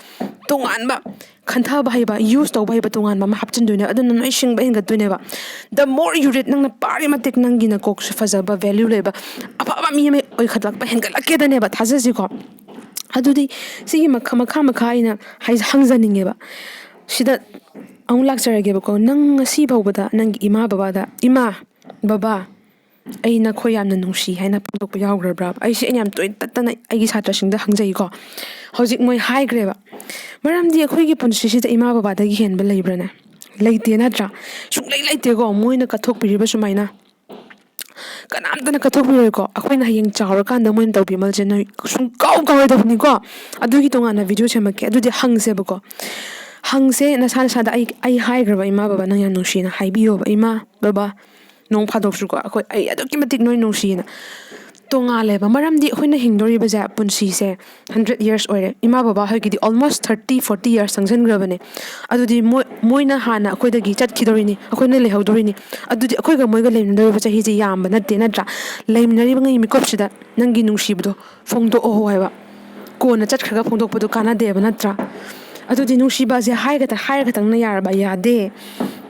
ꯇꯣꯉꯥꯟꯕ ꯈꯟꯊꯕ ꯍꯩꯕ, use ꯇꯧꯕ ꯍꯩꯕ ꯇꯣꯉꯥꯟꯕ ꯑꯃ ꯍꯥꯞꯆꯤꯟꯗꯣꯏꯅꯦ꯫ ꯑꯗꯨꯅ ꯅꯣꯏ ꯁꯤꯡꯕ ꯍꯦꯟꯒꯠꯇꯣꯏꯅꯦꯕ꯫ The more you read, ꯅꯪꯅ ꯄꯥꯔꯤ ꯃꯇꯤꯛ ꯅꯪꯒꯤ ꯅꯀꯣꯛꯁꯦ ꯐꯖꯕ, value ꯂꯩꯕ, ꯑꯐꯕ ꯃꯤ ꯑꯃ ꯑꯣꯏꯈꯠꯂꯛꯄ ꯍꯦꯟꯒꯠꯂꯛꯀꯦꯗꯅꯦꯕ, ꯊꯥꯖꯁꯤꯀꯣ꯫ ꯑꯗꯨꯗꯤ ꯁꯤꯒꯤ ꯃꯈꯥ, ꯃꯈꯥ, ꯃꯈꯥ ꯑꯩꯅ ꯍꯥꯏ-, ꯍꯪꯖꯅꯤꯡꯉꯦꯕ꯫ ꯁꯤꯗ ꯑꯃꯨꯛ ꯂꯥꯛꯆꯔꯒꯦꯕꯀꯣ, ꯅꯪ ꯉꯁꯤ ꯐꯥꯎꯕꯗ ꯅꯪꯒꯤ ꯏꯃꯥ ꯕꯕꯥꯗ, "ꯏꯃꯥ, ꯕꯕꯥ, ꯑꯩ ꯅꯈꯣꯏ ꯌꯥꯝꯅ ꯅꯨꯡꯁꯤ" ꯍꯥꯏꯅ ꯐꯣꯡꯗꯣꯛꯄ ꯌꯥꯎꯈ꯭ꯔꯕ꯭ꯔꯥ? ꯑꯩꯁꯦ ꯑꯩꯅ ꯌꯥꯝ ꯇꯣꯏꯅ ꯇꯠꯇꯅ ꯑꯩꯒꯤ ꯁꯥꯇ꯭ꯔꯁꯤꯡꯗ ꯍꯪꯖꯩꯀꯣ꯫ ꯍꯧꯖꯤꯛ ꯃꯣꯏ ꯍꯥꯏꯈ꯭ꯔꯦꯕ꯫ ꯃꯔꯝꯗꯤ ꯑꯩꯈꯣꯏꯒꯤ ꯄꯨꯟꯁꯤꯁꯤꯗ ꯏꯃꯥ ꯕꯕꯥꯗꯒꯤ ꯍꯦꯟꯕ ꯂꯩꯕ꯭ꯔꯥꯅꯦ? ꯂꯩꯇꯦ ꯅꯠꯇ꯭ꯔꯥ? ꯁꯨꯡꯂꯩ ꯂꯩꯇꯦꯀꯣ꯫ ꯃꯣꯏꯅ ꯀꯠꯊꯣꯛꯄꯤꯔꯤꯕ ꯁꯨꯃꯥꯏꯅ ꯀꯅꯥꯝꯇꯅ ꯀꯠꯊꯣꯛꯄꯤꯔꯣꯏꯀꯣ꯫ ꯑꯩꯈꯣꯏꯅ ꯍꯌꯦꯡ ꯆꯥꯎꯔꯀꯥꯟꯗ ꯃꯣꯏꯅ ꯇꯧꯕꯤꯃꯜꯁꯦ ꯅꯣꯏ ꯁꯨꯡꯀꯥꯎ ꯀꯥꯎꯔꯣꯏꯗꯕꯅꯤꯀꯣ꯫ ꯑꯗꯨꯒꯤ ꯇꯣꯉꯥꯟꯅ ꯚꯤꯗꯤꯑꯣ ꯁꯦꯝꯃꯛꯀꯦ꯫ ꯑꯗꯨꯗꯤ ꯍꯪꯁꯦꯕꯀꯣ꯫ ꯍꯪꯁꯦ ꯅꯁꯥ ꯅꯁꯥꯗ, "ꯑꯩ, ꯑꯩ ꯍꯥꯏꯈ꯭ꯔꯕ ꯏꯃꯥ ꯕꯕꯥ ꯅꯪ ꯌꯥꯝ ꯅꯨꯡꯁꯤꯅ?" ꯍꯥꯏꯕꯤꯌꯣꯕ, "ꯏꯃꯥ, ꯕꯕꯥ, ꯅꯣꯡ ꯐꯥꯗꯣꯛꯁꯨꯀꯣ ꯑꯩꯈꯣꯏ, ꯑꯩ ꯑꯗꯨꯛꯀꯤ ꯃꯇꯤꯛ ꯅꯣꯏ ꯅꯨꯡꯁꯤꯅ"꯫ ꯇꯣꯉꯥꯜꯂꯦꯕ꯫ ꯃꯔꯝꯗꯤ ꯑꯩꯈꯣꯏꯅ ꯍꯤꯡꯗꯧꯔꯤꯕꯁꯦ, ꯄꯨꯟꯁꯤꯁꯦ ꯍꯟꯗ꯭ꯔꯦꯠ ꯌꯔꯁ ꯑꯣꯏꯔꯦ꯫ ꯏꯃꯥ ꯕꯕꯥ ꯍꯣꯏꯒꯤꯗꯤ almost thirty, forty years ꯆꯪꯁꯤꯟꯈ꯭ꯔꯕꯅꯦ꯫ ꯑꯗꯨꯗꯤ ꯃꯣꯏ, ꯃꯣꯏꯅ ꯍꯥꯟꯅ ꯑꯩꯈꯣꯏꯗꯒꯤ ꯆꯠꯈꯤꯗꯧꯔꯤꯅꯤ, ꯑꯩꯈꯣꯏꯅ ꯂꯩꯍꯧꯗꯧꯔꯤꯅꯤ꯫ ꯑꯗꯨꯗꯤ ꯑꯩꯈꯣꯏꯒ ꯃꯣꯏꯒ ꯂꯩꯃꯤꯟꯅꯗꯧꯔꯤꯕ ꯆꯍꯤꯁꯦ ꯌꯥꯝꯕ ꯅꯠꯇꯦ, ꯅꯠꯇ꯭ꯔꯥ? ꯂꯩꯃꯤꯟꯅꯔꯤꯕꯉꯩ ꯃꯤꯀꯨꯞꯁꯤꯗ ꯅꯪꯒꯤ ꯅꯨꯡꯁꯤꯕꯗꯣ ꯐꯣꯡꯗꯣꯛꯑꯣ ꯍꯥꯏꯕ꯫ ꯀꯣꯟꯅ ꯆꯠꯈ꯭ꯔꯒ ꯐꯣꯡꯗꯣꯛꯄꯗꯣ ꯀꯥꯟꯅꯗꯦꯕ, ꯅꯠꯇ꯭ꯔꯥ? ꯑꯗꯨꯗꯤ ꯅꯨꯡꯁꯤꯕꯁꯦ ꯍꯥꯏꯒ-, ꯍꯥꯏꯔ ꯈꯛꯇꯪꯅ ꯌꯥꯔꯕ? ꯌꯥꯗꯦ꯫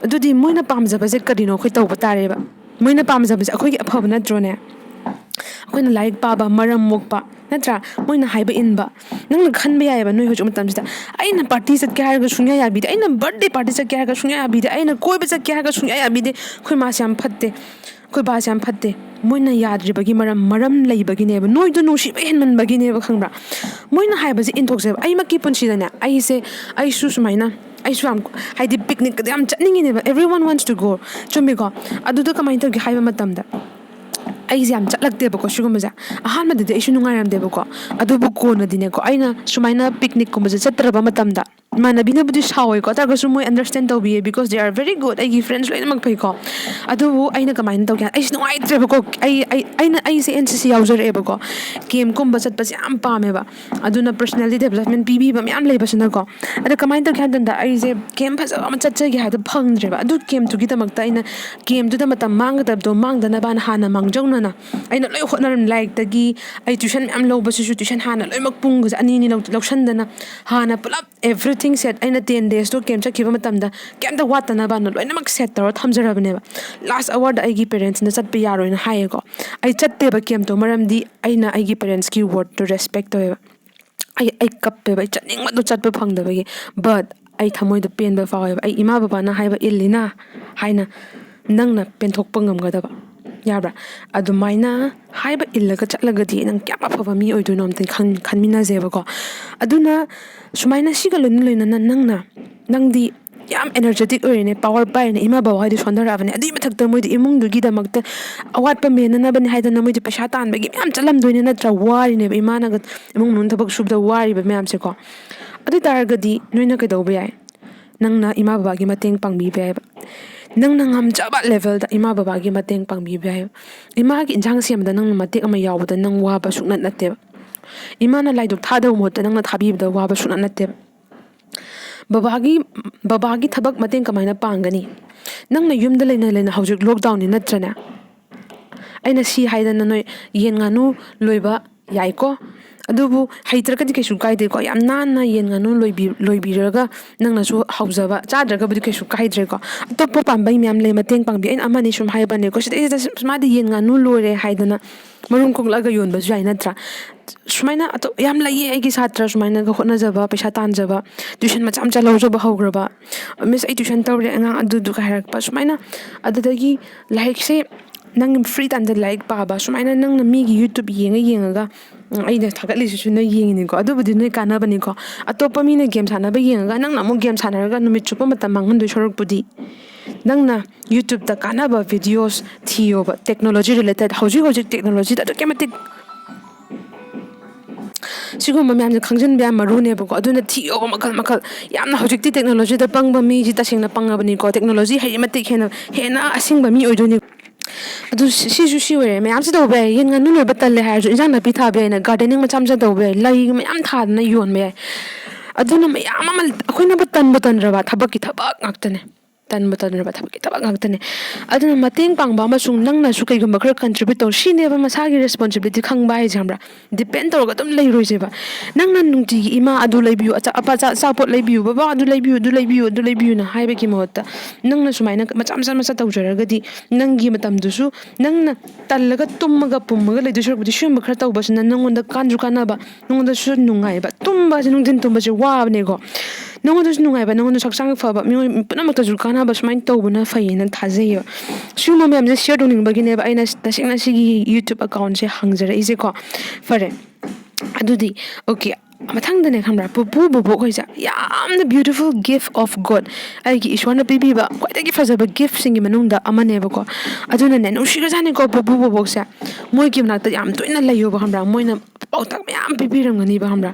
ꯑꯗꯨꯗꯤ ꯃꯣꯏꯅ ꯄꯥꯝꯖꯕꯁꯦ ꯀꯔꯤꯅꯣ ꯑꯩꯈꯣꯏ ꯇꯧꯕ ꯇꯥꯔꯦꯕ꯫ ꯃꯣꯏꯅ ꯄꯥꯝꯖꯕꯁꯦ ꯑꯩꯈꯣꯏꯒꯤ ꯑꯐꯕ ꯅꯠꯇ꯭ꯔꯣꯅꯦ? ꯑꯩꯈꯣꯏꯅ ꯂꯥꯏꯔꯤꯛ ꯄꯥꯕ, ꯃꯔꯝ ꯃꯣꯛꯄ, ꯅꯠꯇ꯭ꯔꯥ? ꯃꯣꯏꯅ ꯍꯥꯏꯕ ꯏꯟꯕ꯫ ꯅꯪꯅ ꯈꯟꯕ ꯌꯥꯏꯑꯕ, ꯅꯣꯏ ꯍꯧꯖꯤꯛ ꯃꯇꯝꯁꯤꯗ ꯑꯩꯅ ꯄꯥꯔꯇꯤ ꯆꯠꯀꯦ ꯍꯥꯏꯔꯒ ꯁꯨꯡꯌꯥ ꯌꯥꯕꯤꯗꯦ, ꯑꯩꯅ ꯕꯔꯠꯗꯦ ꯄꯥꯔꯇꯤ ꯆꯠꯀꯦ ꯍꯥꯏꯔꯒ ꯁꯨꯡꯌꯥ ꯌꯥꯕꯤꯗꯦ, ꯑꯩꯅ ꯀꯣꯏꯕ ꯆꯠꯀꯦ ꯍꯥꯏꯔꯒ ꯁꯨꯡꯌꯥ ꯌꯥꯕꯤꯗꯦ, ꯑꯩꯈꯣꯏ ꯃꯥꯁꯦ ꯌꯥꯝ ꯐꯠꯇꯦ, ꯑꯩꯈꯣꯏ ꯕꯥꯁꯦ ꯌꯥꯝ ꯐꯠꯇꯦ꯫ ꯃꯣꯏꯅ ꯌꯥꯗ꯭ꯔꯤꯕꯒꯤ ꯃꯔꯝ, ꯃꯔꯝ ꯂꯩꯕꯒꯤꯅꯦꯕ, ꯅꯣꯏꯗꯣ ꯅꯨꯡꯁꯤꯕ ꯍꯦꯟꯃꯟꯕꯒꯤꯅꯦꯕ, ꯈꯪꯕ꯭ꯔꯥ? ꯃꯣꯏꯅ ꯍꯥꯏꯕꯁꯦ ꯏꯟꯊꯣꯛꯁꯦꯕ꯫ ꯑꯩꯃꯛꯀꯤ ꯄꯨꯟꯁꯤꯗꯅꯦ, ꯑꯩꯁꯦ, ꯑꯩꯁꯨ ꯁꯨꯃꯥꯏꯅ, ꯑꯩꯁꯨ ꯌꯥꯝ, ꯍꯥꯏꯗꯤ, ꯄꯤꯛꯅꯤꯛꯀꯗꯤ ꯌꯥꯝ ꯆꯠꯅꯤꯡꯉꯤꯅꯦꯕ, everyone wants to go, ꯆꯨꯝꯃꯤꯀꯣ? ꯑꯗꯨꯗ ꯀꯃꯥꯏꯅ ꯇꯧꯒꯦ ꯍꯥꯏꯕ ꯃꯇꯝꯗ, ꯑꯩꯁꯦ ꯌꯥꯝ ꯆꯠꯂꯛꯇꯦꯕꯀꯣ ꯁꯤꯒꯨꯝꯕꯁꯦ꯫ ꯑꯍꯥꯟꯕꯗꯗꯤ ꯑꯩꯁꯨ ꯅꯨꯡꯉꯥꯏꯔꯝꯗꯦꯕꯀꯣ꯫ ꯑꯗꯨꯕꯨ ꯀꯣꯟꯅꯗꯤꯅꯦꯀꯣ, ꯑꯩꯅ ꯁꯨꯃꯥꯏꯅ ꯄꯤꯛꯅꯤꯛꯀꯨꯝꯕꯁꯦ ꯆꯠꯇ꯭ꯔꯕ ꯃꯇꯝꯗ, ꯏꯃꯥꯟꯅꯕꯤꯅꯕꯨꯗꯤ ꯁꯥꯎꯋꯦꯀꯣ, ꯑꯗꯨ ꯑꯣꯏꯔꯒꯁꯨ ꯃꯣꯏ understand ꯇꯧꯕꯤꯌꯦ, because they are very good, ꯑꯩꯒꯤ friends ꯂꯣꯏꯅꯃꯛ ꯐꯩꯀꯣ꯫ ꯑꯗꯨꯕꯨ ꯑꯩꯅ ꯀꯃꯥꯏꯅ ꯇꯧꯒꯦ, ꯑꯩꯁꯦ ꯅꯨꯡꯉꯥꯏꯇ꯭ꯔꯦꯕꯀꯣ꯫ ꯑꯩ, ꯑꯩ, ꯑꯩꯅ, ꯑꯩꯁꯦ N C C ꯌꯥꯎꯖꯔꯛꯑꯦꯕꯀꯣ, ꯀꯦꯝꯀꯨꯝꯕ ꯆꯠꯄꯁꯦ ꯌꯥꯝ ꯄꯥꯝꯃꯦꯕ꯫ ꯑꯗꯨꯅ personally development ꯄꯤꯕꯤꯕ ꯃꯌꯥꯝ ꯂꯩꯕꯁꯤꯅꯀꯣ꯫ ꯑꯗ ꯀꯃꯥꯏꯅ ꯇꯧꯒꯦ ꯍꯥꯏꯕ ꯃꯇꯝꯗ, ꯑꯩꯁꯦ ꯀꯦꯝ ꯐꯖꯕ ꯑꯃ ꯆꯠꯆꯒꯦ ꯍꯥꯏꯕꯗꯣ ꯐꯪꯗ꯭ꯔꯦꯕ꯫ ꯑꯗꯨ ꯀꯦꯝꯇꯨꯒꯤꯗꯃꯛꯇ ꯑꯩꯅ ꯀꯦꯝꯗꯨꯗ ꯃꯇꯝ ꯃꯥꯡꯒꯗꯕꯗꯣ ꯃꯥꯡꯗꯅꯕꯅ ꯍꯥꯟꯅ ꯃꯥꯡꯖꯧꯅꯅ ꯑꯩꯅ ꯂꯣꯏ ꯍꯣꯠꯅꯔꯝꯃꯤ꯫ ꯂꯥꯏꯔꯤꯛꯇꯒꯤ, ꯑꯩ tuition ꯃꯌꯥꯝ ꯂꯧꯕꯁꯤꯁꯨ tuition ꯍꯥꯟꯅ ꯂꯣꯏꯅꯃꯛ ꯄꯨꯡꯒꯁꯦ ꯑꯅꯤ ꯑꯅꯤ ꯂꯧ-, ꯂꯧꯁꯟꯗꯅ ꯍꯥꯟꯅ ꯄꯨꯂꯞ everything set, ꯑꯩꯅ ten days ꯇꯣ ꯀꯦꯝ ꯆꯠꯈꯤꯕ ꯃꯇꯝꯗ ꯀꯩꯝꯇ ꯋꯥꯠꯇꯅꯕꯅ ꯂꯣꯏꯅꯃꯛ set ꯇꯧꯔ ꯊꯝꯖꯔꯕꯅꯦꯕ꯫ Last hour ꯗ ꯑꯩꯒꯤ parents ꯅ ꯆꯠꯄ ꯌꯥꯔꯣꯏꯅ ꯍꯥꯏꯌꯦꯀꯣ꯫ ꯑꯩ ꯆꯠꯇꯦꯕ ꯀꯦꯝꯇꯣ, ꯃꯔꯝꯗꯤ ꯑꯩꯅ ꯑꯩꯒꯤ parents ꯀꯤ word ꯇꯣ respect ꯇꯧꯋꯦꯕ꯫ ꯑꯩ, ꯑꯩ ꯀꯞꯄꯦꯕ, ꯑꯩ ꯆꯠꯅꯤꯡꯕꯗꯣ ꯆꯠꯄ ꯐꯪꯗꯕꯒꯤ꯫ But ꯑꯩ ꯊꯃꯣꯏꯗ ꯄꯦꯟꯕ ꯐꯥꯎꯋꯦꯕ꯫ "ꯑꯩ ꯏꯃꯥ ꯕꯕꯥꯅ ꯍꯥꯏꯕ ꯏꯜꯂꯤꯅ" ꯍꯥꯏꯅ ꯅꯪꯅ ꯄꯦꯟꯊꯣꯛꯄ ꯉꯝꯒꯗꯕ, ꯌꯥꯕ꯭ꯔꯥ? ꯑꯗꯨꯃꯥꯏꯅ ꯍꯥꯏꯕ ꯏꯜꯂꯒ ꯆꯠꯂꯒꯗꯤ ꯅꯪ ꯀꯌꯥꯝ ꯑꯐꯕ ꯃꯤ ꯑꯣꯏꯗꯣꯏꯅꯣ ꯑꯝꯇ ꯈꯟ-, ꯈꯟꯃꯤꯟꯅꯁꯦꯕꯀꯣ꯫ ꯑꯗꯨꯅ ꯁꯨꯃꯥꯏꯅ ꯁꯤꯒ ꯂꯣꯏꯅ ꯂꯣꯏꯅꯅ ꯅꯪꯅ, ꯅꯪꯗꯤ ꯌꯥꯝ energetic ꯑꯣꯏꯔꯦꯅꯦ, power ꯄꯥꯏꯔꯦꯅꯦ, ꯏꯃꯥ ꯕꯕꯥ ꯍꯣꯏꯗꯤ ꯁꯣꯟꯊꯔꯛꯑꯕꯅꯦ, ꯑꯗꯨꯒꯤ ꯃꯊꯛꯇ ꯃꯣꯏꯗꯤ ꯏꯃꯨꯡꯗꯨꯒꯤꯗꯃꯛꯇ ꯑꯋꯥꯠꯄ ꯃꯦꯟꯅꯅꯕꯅꯦ ꯍꯥꯏꯗꯅ ꯃꯣꯏꯗꯤ ꯄꯩꯁꯥ ꯇꯥꯟꯕꯒꯤ ꯃꯌꯥꯝ ꯆꯠꯂꯝꯗꯣꯏꯅꯦ ꯅꯠꯇ꯭ꯔꯥ? ꯋꯥꯔꯤꯅꯦꯕ ꯏꯃꯥꯅꯒ ꯏꯃꯨꯡ ꯃꯅꯨꯡ ꯊꯕꯛ ꯁꯨꯕꯗ ꯋꯥꯔꯤꯕ ꯃꯌꯥꯝꯁꯦꯀꯣ꯫ ꯑꯗꯨ ꯑꯣꯏ ꯇꯥꯔꯒꯗꯤ ꯅꯣꯏꯅ ꯀꯩꯗꯧꯕ ꯌꯥꯏ? ꯅꯪꯅ ꯏꯃꯥ ꯕꯕꯥꯒꯤ ꯃꯇꯦꯡ ꯄꯥꯡꯕꯤꯕ ꯌꯥꯏꯕ꯫ ꯅꯪꯅ ꯉꯝꯖꯕ levelꯗ ꯏꯃꯥ ꯕꯕꯥꯒꯤ ꯃꯇꯦꯡ ꯄꯥꯡꯕꯤꯕ ꯌꯥꯏꯕ꯫ ꯏꯃꯥꯒꯤ ꯏꯟꯁꯥꯡ ꯁꯦꯝꯕꯗ ꯅꯪꯅ ꯃꯇꯦꯛ ꯑꯃ ꯌꯥꯎꯕꯗ ꯅꯪ ꯋꯥꯕ ꯁꯨꯡꯅꯠ ꯅꯠꯇꯦꯕ꯫ ꯏꯃꯥꯅ ꯂꯥꯏꯗꯨꯛ ꯊꯥꯗꯧꯕ ꯃꯍꯨꯠꯇ ꯅꯪꯅ ꯊꯥꯕꯤꯕꯗ ꯋꯥꯕ ꯁꯨꯡꯅꯠ ꯅꯠꯇꯦꯕ꯫ ꯕꯕꯥꯒꯤ, ꯕꯕꯥꯒꯤ ꯊꯕꯛ ꯃꯇꯦꯡ ꯀꯃꯥꯏꯅ ꯄꯥꯡꯒꯅꯤ? ꯅꯪꯅ ꯌꯨꯝꯗ ꯂꯩꯅ ꯂꯩꯅ ꯍꯧꯖꯤꯛ lockdownꯅꯤ ꯅꯠꯇ꯭ꯔꯅꯦ? ꯑꯩꯅ ꯁꯤ ꯍꯥꯏꯗꯅ ꯅꯣꯏ ꯌꯦꯟ ꯉꯥꯅꯨ ꯂꯣꯏꯕ ꯌꯥꯏꯀꯣ, ꯑꯗꯨꯕꯨ ꯍꯩꯇ꯭ꯔꯒꯗꯤ ꯀꯩꯁꯨ ꯀꯥꯏꯗꯦꯀꯣ꯫ ꯌꯥꯝ ꯅꯥꯟꯅ ꯌꯦꯟ ꯉꯥꯅꯨ ꯂꯣꯏꯕꯤ-, ꯂꯣꯏꯕꯤꯔꯒ ꯅꯪꯅꯁꯨ ꯍꯧꯖꯕ, ꯆꯥꯗ꯭ꯔꯒꯕꯨꯗꯤ ꯀꯩꯁꯨ ꯀꯥꯏꯗ꯭ꯔꯦꯀꯣ꯫ ꯑꯇꯣꯞꯄ ꯄꯥꯝꯕꯩ ꯃꯌꯥꯝ ꯂꯩ, ꯃꯇꯦꯡ ꯄꯥꯡꯕꯤ꯫ ꯑꯩꯅ ꯑꯃꯅꯤ ꯁꯨꯝ ꯍꯥꯏꯕꯅꯦꯀꯣ꯫ ꯁꯤꯗꯩꯁꯤꯗ ꯁꯨꯝ, ꯃꯥꯗꯤ ꯌꯦꯟ ꯉꯥꯅꯨ ꯂꯣꯏꯔꯦ ꯍꯥꯏꯗꯅ ꯃꯔꯨꯝ ꯀꯣꯛꯂꯛꯑꯒ ꯌꯣꯟꯕꯁꯨ ꯌꯥꯏ ꯅꯠꯇ꯭ꯔꯥ? ꯁꯨꯃꯥꯏꯅ ꯑꯇꯣꯞ-, ꯌꯥꯝ ꯂꯩꯌꯦ ꯑꯩꯒꯤ ꯁꯥꯇ꯭ꯔ ꯁꯨꯃꯥꯏꯅꯒ ꯍꯣꯠꯅꯖꯕ, ꯄꯩꯁꯥ ꯇꯥꯟꯖꯕ, tuition ꯃꯆꯥ ꯃꯆꯥ ꯂꯧꯖꯕ ꯍꯧꯈ꯭ꯔꯕ꯫ "Miss, ꯑꯩ tuition ꯇꯧꯔꯦ ꯑꯉꯥꯡ ꯑꯗꯨꯗꯨꯒ" ꯍꯥꯏꯔꯛꯄ꯫ ꯁꯨꯃꯥꯏꯅ ꯑꯗꯨꯗꯒꯤ ꯂꯥꯏꯔꯤꯛꯁꯦ ꯅꯪ free timeꯗ ꯂꯥꯏꯔꯤꯛ ꯄꯥꯕ, ꯁꯨꯃꯥꯏꯅ ꯅꯪꯅ ꯃꯤꯒꯤ YouTube ꯌꯦꯡꯉ ꯌꯦꯡꯉꯒ, ꯎꯝ, ꯑꯩꯅ ꯊꯥꯒꯠꯂꯤꯁꯤꯁꯨ ꯅꯣꯏ ꯌꯦꯡꯉꯤꯅꯤꯀꯣ, ꯑꯗꯨꯕꯨꯗꯤ ꯅꯣꯏ ꯀꯥꯟꯅꯕꯅꯤꯀꯣ꯫ ꯑꯇꯣꯞꯄ ꯃꯤꯅ game ꯁꯥꯟꯅꯕ ꯌꯦꯡꯉꯒ ꯅꯪꯅ ꯑꯃꯨꯛ game ꯁꯥꯟꯅꯔꯒ ꯅꯨꯃꯤꯠ ꯆꯨꯞꯄ ꯃꯇꯝ ꯃꯥꯡꯍꯟꯗꯣꯏ ꯁꯔꯨꯛꯄꯨꯗꯤ, ꯅꯪꯅ YouTubeꯇ ꯀꯥꯟꯅꯕ videos ꯊꯤꯌꯣꯕ, technology related꯫ ꯍꯧꯖꯤꯛ ꯍꯧꯖꯤꯛ technologyꯗ ꯑꯗꯨꯛꯀꯤ ꯃꯇꯤꯛ ꯁꯤꯒꯨꯝꯕ ꯃꯌꯥꯝꯁꯦ ꯈꯪꯖꯤꯟꯕ ꯌꯥꯝ ꯃꯔꯨꯅꯦꯕꯀꯣ꯫ ꯑꯗꯨꯅ ꯊꯤꯌꯣꯕ ꯃꯈꯜ ꯃꯈꯜ꯫ ꯌꯥꯝꯅ ꯍꯧꯖꯤꯛꯇꯤ technologyꯗ ꯄꯪꯕ ꯃꯤꯁꯤ ꯇꯁꯦꯡꯅ ꯄꯪꯉꯕꯅꯤꯀꯣ꯫ Technology ꯍꯩ ꯃꯇꯤꯛ ꯍꯦꯟꯅ, ꯍꯦꯟꯅ ꯑꯁꯤꯡꯕ ꯃꯤ ꯑꯣꯏꯗꯣꯏꯅꯤ꯫ ꯑꯗꯨ ꯁꯤ-, ꯁꯤꯁꯨ ꯁꯤ ꯑꯣꯏꯔꯦ꯫ ꯃꯌꯥꯝꯁꯦ ꯇꯧꯕ ꯌꯥꯏ꯫ ꯌꯦꯟ ꯉꯥꯅꯨ ꯂꯣꯏꯕ ꯇꯜꯂꯦ ꯍꯥꯏꯔꯁꯨ ꯏꯟꯖꯥꯡ ꯅꯥꯄꯤ ꯊꯥꯕ ꯌꯥꯏꯅ, gardening ꯃꯆꯥ ꯃꯆꯥ ꯇꯧꯕ ꯌꯥꯏ꯫ ꯂꯩ ꯃꯌꯥꯝ ꯊꯥꯗꯅ ꯌꯣꯟꯕ ꯌꯥꯏ꯫ ꯑꯗꯨꯅ ꯃꯌꯥꯝ ꯑꯃ ꯑꯩꯈꯣꯏꯅꯕꯨ ꯇꯟꯕꯨ ꯇꯟꯗ꯭ꯔꯕ ꯊꯕꯛꯀꯤ ꯊꯕꯛ ꯉꯥꯛꯇꯅꯦ꯫ ꯇꯟꯕꯨ ꯇꯟꯗ꯭ꯔꯕ ꯊꯕꯛꯀꯤ ꯊꯕꯛ ꯉꯥꯛꯇꯅꯦ꯫ ꯑꯗꯨꯅ ꯃꯇꯦꯡ ꯄꯥꯡꯕ ꯑꯃꯁꯨꯡ ꯅꯪꯅꯁꯨ ꯀꯩꯒꯨꯝꯕ ꯈꯔ contribute ꯇꯧ꯫ ꯁꯤꯅꯦꯕ ꯃꯁꯥꯒꯤ responsibility ꯈꯪꯕ ꯍꯥꯏꯁꯦ, ꯈꯪꯕ꯭ꯔꯥ? Depend ꯇꯧꯔꯒ ꯑꯗꯨꯝ ꯂꯩꯔꯣꯏꯁꯦꯕ꯫ ꯅꯪꯅ ꯅꯨꯡꯇꯤꯒꯤ "ꯏꯃꯥ ꯑꯗꯨ ꯂꯩꯕꯤꯌꯨ, ꯑꯆꯥ-, ꯑꯄꯥ-, ꯑꯆꯥ-, ꯑꯆꯥꯄꯣꯠ ꯂꯩꯕꯤꯌꯨ, ꯕꯕꯥ ꯑꯗꯨ ꯂꯩꯕꯤꯌꯨ, ꯑꯗꯨ ꯂꯩꯕꯤꯌꯨ, ꯑꯗꯨ ꯂꯩꯕꯤꯌꯨꯅ" ꯍꯥꯏꯕꯒꯤ ꯃꯍꯨꯠꯇ ꯅꯪꯅ ꯁꯨꯃꯥꯏꯅ ꯃꯆꯥ ꯃꯆꯥ ꯃꯆꯥ ꯇꯧꯖꯔꯒꯗꯤ ꯅꯪꯒꯤ ꯃꯇꯝꯗꯨꯁꯨ ꯅꯪꯅ ꯇꯜꯂꯒ ꯇꯨꯝꯃꯒ ꯄꯨꯝꯃꯒ ꯂꯩꯗꯣꯏ ꯁꯔꯨꯛꯄꯨꯗꯤ ꯁꯤꯒꯨꯝꯕ ꯈꯔ ꯇꯧꯕꯁꯤꯅ ꯅꯪꯉꯣꯟꯗ ꯀꯥꯟꯁꯨ ꯀꯥꯟꯅꯕ, ꯅꯉꯣꯟꯗꯁꯨ ꯅꯨꯡꯉꯥꯏꯕ꯫ ꯇꯨꯝꯕꯁꯦ, ꯅꯨꯡꯊꯤꯟ ꯇꯨꯝꯕꯁꯦ ꯋꯥꯕꯅꯦꯀꯣ꯫ ꯅꯉꯣꯟꯗꯁꯨ ꯅꯨꯡꯉꯥꯏꯕ, ꯅꯉꯣꯟꯗꯁꯨ ꯍꯛꯆꯥꯡ ꯐꯕ, ꯃꯤꯑꯣꯏ ꯄꯨꯝꯅꯃꯛꯇꯁꯨ ꯀꯥꯟꯅꯕ ꯁꯨꯃꯥꯏꯅ ꯇꯧꯕꯅ ꯐꯩꯌꯦꯅ ꯊꯥꯖꯩꯌꯦꯕ꯫ ꯁꯤꯒꯨꯝꯕ ꯃꯌꯥꯝꯁꯦ ꯁꯤꯌꯔ ꯇꯧꯅꯤꯡꯕꯒꯤꯅꯦꯕ ꯑꯩꯅ ꯇꯁꯦꯡꯅ ꯁꯤꯒꯤ ꯌꯨꯇ꯭ꯌꯨꯕ ꯑꯦꯀꯥꯎꯟꯁꯦ ꯍꯥꯡꯖꯔꯛꯏꯁꯦꯀꯣ꯫ ꯐꯔꯦ, ꯑꯗꯨꯗꯤ ꯑꯣꯀꯦ, ꯃꯊꯪꯗꯅꯦ, ꯈꯪꯕ꯭ꯔꯥ, ꯄꯨꯄꯨ ꯕꯣꯕꯣꯛ ꯍꯣꯏꯁꯦ ꯌꯥꯝꯅ beautiful gift of God, ꯑꯩꯒꯤ ꯏꯁꯣꯔꯅ ꯄꯤꯕꯤꯕ ꯈ꯭ꯋꯥꯏꯗꯒꯤ ꯐꯖꯕ ꯒꯤꯐꯁꯤꯡꯒꯤ ꯃꯅꯨꯡꯗ ꯑꯃꯅꯦꯕꯀꯣ꯫ ꯑꯗꯨꯅꯅꯦ, ꯅꯨꯡꯁꯤꯈ꯭ꯔꯖꯥꯠꯅꯤꯀꯣ ꯄꯨꯄꯨ ꯕꯣꯕꯣꯛꯁꯦ꯫ ꯃꯣꯏꯒꯤ ꯃꯅꯥꯛꯇ ꯌꯥꯝ ꯇꯣꯏꯅ ꯂꯩꯌꯣꯕ, ꯈꯪꯕ꯭ꯔꯥ? ꯃꯣꯏꯅ ꯄꯥꯎꯇꯥꯛ ꯃꯌꯥꯝ ꯄꯤꯕꯤꯔꯝꯒꯅꯤꯕ, ꯈꯪꯕ꯭ꯔꯥ?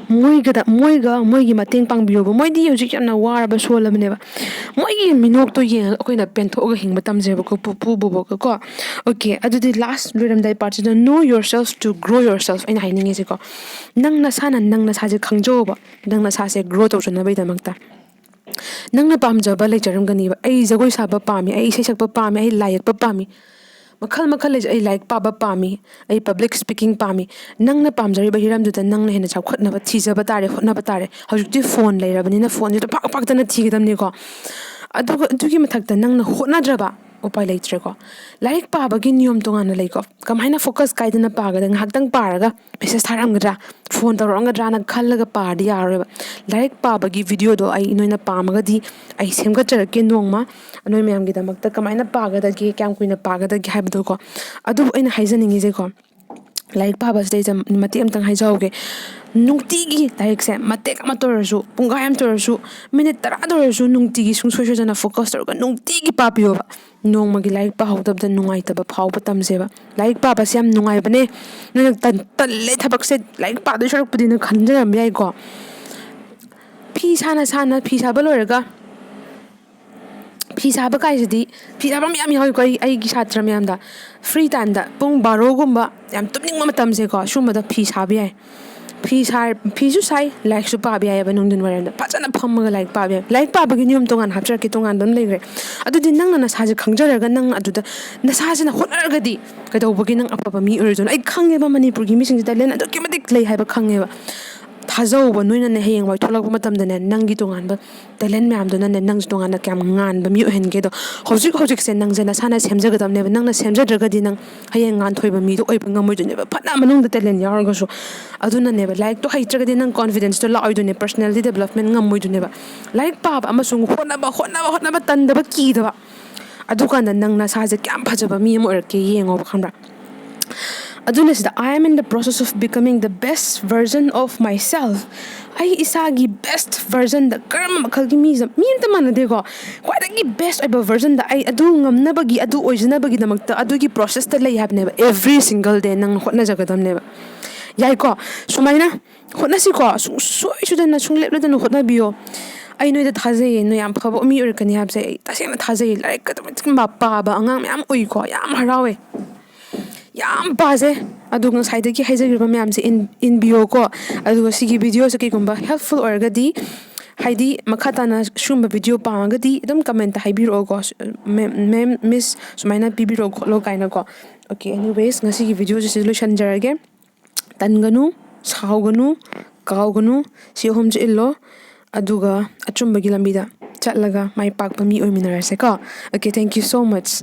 ꯃꯣꯏꯒꯗ ꯃꯣꯏꯒ ꯃꯣꯏꯒꯤ ꯃꯇꯦꯡ ꯄꯥꯡꯕꯤꯌꯣꯕ꯫ ꯃꯣꯏꯗꯤ ꯍꯧꯖꯤꯛ ꯌꯥꯝꯅ ꯋꯥꯔꯕ, ꯁꯣꯜꯂꯕꯅꯦꯕ꯫ ꯃꯣꯏꯒꯤ ꯃꯤꯅꯣꯛꯇꯣ ꯌꯦꯡꯉꯒ ꯑꯩꯈꯣꯏꯅ ꯄꯦꯟꯊꯣꯛꯑꯒ ꯍꯤꯡꯕ ꯇꯝꯖꯦꯕꯀꯣ, ꯄꯨꯄꯨ ꯕꯣꯕꯣꯛꯀ ꯀꯣ꯫ ꯑꯣꯀꯦ, ꯑꯗꯨꯗꯤ ꯂꯥꯁ ꯂꯣꯏꯔꯝꯗꯥꯏ ꯄꯥꯔꯠꯁꯤꯗ, "Know yourself to grow yourself" ꯑꯩꯅ ꯍꯥꯏꯅꯤꯡꯉꯤꯁꯦꯀꯣ꯫ ꯅꯪ ꯅꯁꯥꯅ ꯅꯪ ꯅꯁꯥꯁꯦ ꯈꯪꯖꯧꯕ, ꯅꯪ ꯅꯁꯥꯁꯦ ꯒ꯭ꯔꯣ ꯇꯧꯖꯅꯕꯒꯤꯗꯃꯛꯇ꯫ ꯅꯪꯅ ꯄꯥꯝꯖꯕ ꯂꯩꯖꯔꯝꯒꯅꯤꯕ꯫ "ꯑꯩ ꯖꯒꯣꯏ ꯁꯥꯕ ꯄꯥꯝꯃꯤ, ꯑꯩ ꯏꯁꯩ ꯁꯛꯄ ꯄꯥꯝꯃꯤ, ꯑꯩ ꯂꯥꯏ ꯌꯦꯛꯄ ꯄꯥꯝꯃꯤ, ꯃꯈꯜ ꯃꯈꯜ ꯂꯩꯖꯩ, ꯑꯩ ꯂꯥꯏꯔꯤꯛ ꯄꯥꯕ ꯄꯥꯝꯃꯤ, ꯑꯩ ꯄꯕ꯭ꯂꯤꯛ ꯁ꯭ꯄꯤꯀꯤꯡ ꯄꯥꯝꯃꯤ"꯫ ꯅꯪꯅ ꯄꯥꯝꯖꯔꯤꯕ ꯍꯤꯔꯝꯗꯨꯗ ꯅꯪꯅ ꯍꯦꯟꯅ ꯆꯥꯎꯈꯠꯅꯕ ꯊꯤꯖꯕ ꯇꯥꯔꯦ, ꯍꯣꯠꯅꯕ ꯇꯥꯔꯦ꯫ ꯍꯧꯖꯤꯛꯇꯤ ꯐꯣꯟ ꯂꯩꯔꯕꯅꯤꯅ ꯐꯣꯟꯁꯤꯗ ꯄꯥꯛ ꯄꯥꯛꯇꯅ ꯊꯤꯒꯗꯕꯅꯤꯀꯣ꯫ ꯑꯗꯨꯒ ꯑꯗꯨꯒꯤ ꯃꯊꯛꯇ ꯅꯪꯅ ꯍꯣꯠꯅꯗ꯭ꯔꯕ, ꯎꯄꯥꯏ ꯂꯩꯇ꯭ꯔꯦꯀꯣ꯫ ꯂꯥꯏꯔꯤꯛ ꯄꯥꯕꯒꯤ ꯅꯤꯌꯣꯝ ꯇꯣꯉꯥꯟꯅ ꯂꯩꯀꯣ꯫ ꯀꯃꯥꯏꯅ ꯐꯣꯀꯁ ꯀꯥꯏꯗꯅ ꯄꯥꯒꯗ? ꯉꯥꯏꯍꯥꯛꯇꯪ ꯄꯥꯔꯒ ꯃꯦꯁꯦꯖ ꯊꯥꯔꯛꯑꯝꯒꯗ꯭ꯔꯥ, ꯐꯣꯟ ꯇꯧꯔꯛꯑꯝꯒꯗ꯭ꯔꯥꯅ ꯈꯜꯂꯒ ꯄꯥꯔꯗꯤ ꯌꯥꯔꯔꯣꯏꯕ꯫ ꯂꯥꯏꯔꯤꯛ ꯄꯥꯕꯒꯤ ꯚꯤꯗꯤꯑꯣꯗꯣ ꯑꯩ, ꯅꯣꯏꯅ ꯄꯥꯝꯃꯒꯗꯤ ꯑꯩ ꯁꯦꯝꯒꯠꯆꯔꯛꯀꯦ ꯅꯣꯡꯃ꯫ ꯅꯣꯏ ꯃꯌꯥꯝꯒꯤꯗꯃꯛꯇ ꯀꯃꯥꯏꯅ ꯄꯥꯒꯗꯒꯦ, ꯀꯌꯥꯝ ꯀꯨꯏꯅ ꯄꯥꯒꯗꯒꯦ ꯍꯥꯏꯕꯗꯣꯀꯣ꯫ ꯑꯗꯨꯕꯨ ꯑꯩꯅ ꯍꯥꯏꯖꯅꯤꯡꯉꯤꯁꯦꯀꯣ, ꯂꯥꯏꯔꯤꯛ ꯄꯥꯕꯁꯤꯗꯩꯗ ꯃꯇꯦꯛ ꯑꯃꯇꯪ ꯍꯥꯏꯖꯍꯧꯒꯦ꯫ ꯅꯨꯡꯇꯤꯒꯤ ꯂꯥꯏꯔꯤꯛꯁꯦ ꯃꯇꯦꯛ ꯑꯃꯇ ꯑꯣꯏꯔꯁꯨ, ꯄꯨꯡꯈꯥꯏ ꯑꯃꯇ ꯑꯣꯏꯔꯁꯨ, ꯃꯤꯅꯤꯠ ꯇꯔꯥꯗ ꯑꯣꯏꯔꯁꯨ ꯅꯨꯡꯇꯤꯒꯤ ꯁꯨꯡꯁꯣꯏ ꯁꯣꯏꯗꯅ ꯐꯣꯀꯁ ꯇꯧꯔꯒ ꯅꯨꯡꯇꯤꯒꯤ ꯄꯥꯕꯤꯌꯣꯕ꯫ ꯅꯣꯡꯃꯒꯤ ꯂꯥꯏꯔꯤꯛ ꯄꯥꯍꯧꯗꯕꯗ ꯅꯨꯡꯉꯥꯏꯇꯕ ꯐꯥꯎꯕ ꯇꯝꯁꯦꯕ꯫ ꯂꯥꯏꯔꯤꯛ ꯄꯥꯕꯁꯦ ꯌꯥꯝ ꯅꯨꯡꯉꯥꯏꯕꯅꯦ꯫ ꯅꯣꯏꯅ ꯇꯟ-, "ꯇꯜꯂꯦ ꯊꯕꯛꯁꯦ, ꯂꯥꯏꯔꯤꯛ ꯄꯥꯗꯣꯏ ꯁꯔꯨꯛꯄꯨꯗꯤꯅ" ꯈꯟꯖꯔꯝꯕ ꯌꯥꯏꯀꯣ꯫ ꯐꯤ ꯁꯥꯅ ꯁꯥꯅ, ꯐꯤ ꯁꯥꯕ ꯂꯣꯏꯔꯒ, ꯐꯤ ꯁꯥꯕ ꯀꯥꯏꯁꯤꯗꯤ, ꯐꯤ ꯁꯥꯕ ꯃꯌꯥꯝ ꯌꯥꯎꯏꯀꯣ꯫ ꯑꯩ, ꯑꯩꯒꯤ ꯁꯥꯇ꯭ꯔ ꯃꯌꯥꯝꯗ ꯐ꯭ꯔꯤ ꯇꯥꯏꯝꯗ ꯄꯨꯡ ꯕꯥꯔꯣꯒꯨꯝꯕ, ꯌꯥꯝ ꯇꯨꯝꯅꯤꯡꯕ ꯃꯇꯝꯁꯦꯀꯣ, ꯁꯨꯝꯕꯗ ꯐꯤ ꯁꯥꯕ ꯌꯥꯏ꯫ ꯐꯤ ꯁꯥ-, ꯐꯤꯁꯨ ꯁꯥꯏ, ꯂꯥꯏꯔꯤꯛꯁꯨ ꯄꯥꯕ ꯌꯥꯏꯑꯕ ꯅꯨꯡꯊꯤꯟ ꯋꯥꯏꯔꯝꯗ꯫ ꯐꯖꯅ ꯐꯝꯃꯒ ꯂꯥꯏꯔꯤꯛ ꯄꯥꯕ ꯌꯥꯏ꯫ ꯂꯥꯏꯔꯤꯛ ꯄꯥꯕꯒꯤ ꯅꯤꯌꯣꯝ ꯇꯣꯉꯥꯟꯅ ꯍꯥꯞꯆꯔꯛꯀꯦ, ꯇꯣꯉꯥꯟꯕ ꯑꯃ ꯂꯩꯈ꯭ꯔꯦ꯫ ꯑꯗꯨꯗꯤ ꯅꯪꯅ ꯅꯁꯥꯁꯦ ꯈꯪꯖꯔꯒ, ꯅꯪ ꯑꯗꯨꯗ ꯅꯁꯥꯁꯤꯅ ꯍꯣꯠꯅꯔꯒꯗꯤ ꯀꯩꯗꯧꯕꯒꯤ ꯅꯪ ꯑꯐꯕ ꯃꯤ ꯑꯣꯏꯔꯣꯏꯗꯣꯏꯅꯣ? ꯑꯩ ꯈꯪꯉꯦꯕ, ꯃꯅꯤꯄꯨꯔꯒꯤ ꯃꯤꯁꯤꯡꯁꯦ ꯇꯦꯂꯦꯟ ꯑꯗꯨꯛꯀꯤ ꯃꯇꯤꯛ ꯂꯩ ꯍꯥꯏꯕ ꯈꯪꯉꯦꯕ꯫ ꯊꯥꯖꯧꯕ, ꯅꯣꯏꯅꯅꯦ ꯍꯌꯦꯡꯋꯥꯏ ꯊꯣꯛꯂꯛꯄ ꯃꯇꯝꯗꯅꯦ ꯅꯪꯒꯤ ꯇꯣꯉꯥꯟꯕ ꯇꯦꯂꯦꯟ ꯃꯌꯥꯝꯗꯨꯅꯅꯦ ꯅꯪꯁꯦ ꯇꯣꯉꯥꯟꯅ ꯀꯌꯥꯝ ꯉꯥꯟꯕ ꯃꯤ ꯑꯣꯏꯍꯟꯒꯦꯗꯣ꯫ ꯍꯧꯖꯤꯛ ꯍꯧꯖꯤꯛꯁꯦ ꯅꯪꯁꯦ ꯅꯁꯥꯅ ꯁꯦꯝꯖꯒꯗꯕꯅꯦꯕ꯫ ꯅꯪꯅ ꯁꯦꯝꯖꯗ꯭ꯔꯒꯗꯤ ꯅꯪ ꯍꯌꯦꯡ ꯉꯥꯟꯊꯣꯏꯕ ꯃꯤꯗꯣ ꯑꯣꯏꯕ ꯉꯝꯃꯣꯏꯗꯣꯏꯅꯦꯕ, ꯐꯅ ꯃꯅꯨꯡꯗ ꯇꯦꯂꯦꯟ ꯌꯥꯎꯔꯒꯁꯨ꯫ ꯑꯗꯨꯅꯅꯦꯕ, ꯂꯥꯏꯔꯤꯛꯇꯣ ꯍꯩꯇ꯭ꯔꯒꯗꯤ ꯅꯪ ꯀꯣꯟꯐꯤꯗꯦꯟꯁꯇꯣ ꯂꯥꯛꯑꯣꯏꯗꯣꯏꯅꯦ, ꯄꯔꯁꯅꯦꯂꯤꯇꯤ ꯗꯦꯕꯂꯞꯃꯦꯟ ꯉꯝꯃꯣꯏꯗꯣꯏꯅꯦꯕ꯫ ꯂꯥꯏꯔꯤꯛ ꯄꯥꯕ ꯑꯃꯁꯨꯡ ꯍꯣꯠꯅꯕ, ꯍꯣꯠꯅꯕ, ꯍꯣꯠꯅꯕ, ꯇꯟꯗꯕ, ꯀꯤꯗꯕ꯫ ꯑꯗꯨꯀꯥꯟꯗ ꯅꯪ ꯅꯁꯥꯁꯦ ꯀꯌꯥꯝ ꯐꯖꯕ ꯃꯤ ꯑꯃ ꯑꯣꯏꯔꯛꯀꯦ ꯌꯦꯡꯉꯣꯕ, ꯈꯪꯕ꯭ꯔꯥ? ꯑꯗꯨꯅ ꯁꯤꯗ "I am in the process of becoming the best version of myself", ꯑꯩ ꯏꯁꯥꯒꯤ ꯕꯦꯁ ꯚꯔꯖꯟꯗ, ꯀꯔꯝꯕ ꯃꯈꯜꯒꯤ ꯃꯤꯁꯦ, ꯃꯤ ꯑꯝꯇ ꯃꯥꯟꯅꯗꯦꯀꯣ꯫ ꯈ꯭ꯋꯥꯏꯗꯒꯤ ꯕꯦꯁ ꯑꯣꯏꯕ ꯚꯔꯖꯟꯗ ꯑꯩ ꯑꯗꯨ ꯉꯝꯅꯕꯒꯤ, ꯑꯗꯨ ꯑꯣꯏꯖꯅꯕꯒꯤꯗꯃꯛꯇ ꯑꯗꯨꯒꯤ ꯄ꯭ꯔꯣꯁꯦꯁꯇ ꯂꯩ ꯍꯥꯏꯕꯅꯦꯕ꯫ ꯑꯦꯚ꯭ꯔꯤ ꯁꯤꯡꯒꯜ ꯗꯦ ꯅꯪ ꯍꯣꯠꯅꯖꯒꯗꯕꯅꯦꯕ꯫ ꯌꯥꯏꯀꯣ? ꯁꯨꯃꯥꯏꯅ ꯍꯣꯠꯅꯁꯤꯀꯣ, ꯁꯨꯡꯁꯣꯏ ꯁꯣꯏꯗꯅ, ꯁꯨꯡꯂꯦꯞ ꯂꯦꯞꯇꯅ ꯍꯣꯠꯅꯕꯤꯌꯣ꯫ ꯑꯩ ꯅꯣꯏꯗ ꯊꯥꯖꯩꯌꯦ, ꯅꯣꯏ ꯌꯥꯝ ꯐꯕ ꯃꯤ ꯑꯣꯏꯔꯛꯀꯅꯤ ꯍꯥꯏꯕꯁꯦ ꯑꯩ ꯇꯁꯦꯡꯅ ꯊꯥꯖꯩꯌꯦ꯫ ꯂꯥꯏꯔꯤꯛꯀ ꯑꯗꯨꯝ ꯄꯥꯕ ꯑꯉꯥꯡ ꯃꯌꯥꯝ ꯎꯏꯀꯣ, ꯌꯥꯝ ꯍꯔꯥꯎꯋꯦ꯫ ꯌꯥꯝ ꯄꯥꯁꯦ꯫ ꯑꯗꯨꯒ ꯉꯁꯥꯏꯗꯒꯤ ꯍꯥꯏꯖꯈꯤꯕ ꯃꯌꯥꯝꯁꯦ ꯏꯟ-, ꯏꯟꯕꯤꯌꯣꯀꯣ꯫ ꯑꯗꯨꯒ ꯁꯤꯒꯤ ꯚꯤꯗꯤꯑꯣꯁꯦ ꯀꯩꯒꯨꯝꯕ ꯍꯦꯜꯞꯐꯨꯜ ꯑꯣꯏꯔꯒꯗꯤ, ꯍꯥꯏꯗꯤ ꯃꯈꯥ ꯇꯥꯅ ꯁꯤꯒꯨꯝꯕ ꯚꯤꯗꯤꯑꯣ ꯄꯥꯝꯃꯒꯗꯤ ꯑꯗꯨꯝ ꯀꯃꯦꯟꯇ ꯍꯥꯏꯕꯤꯔꯛꯑꯣꯀꯣ, "ꯃꯦꯝ, ꯃꯦꯝ, ꯃꯤꯁ, ꯁꯨꯃꯥꯏꯅ ꯄꯤꯕꯤꯔꯛꯑꯣ ꯈꯣꯠꯂꯣ" ꯀꯥꯏꯅꯀꯣ꯫ ꯑꯣꯀꯦ, ꯑꯦꯅꯤꯋꯦꯁ, ꯉꯁꯤꯒꯤ ꯚꯤꯗꯤꯑꯣꯁꯦ ꯁꯤꯗ ꯂꯣꯏꯁꯤꯟꯖꯔꯒꯦ꯫ ꯇꯟꯒꯅꯨ, ꯁꯥꯎꯒꯅꯨ, ꯀꯥꯎꯒꯅꯨ꯫ ꯁꯤ ꯑꯍꯨꯝꯁꯦ ꯏꯜꯂꯣ, ꯑꯗꯨꯒ ꯑꯆꯨꯝꯕꯒꯤ ꯂꯝꯕꯤꯗ ꯆꯠꯂꯒ ꯃꯥꯏ ꯄꯥꯛꯄ ꯃꯤ ꯑꯣꯏꯃꯤꯟꯅꯔꯁꯦꯀꯣ꯫ Okay, thank you so much.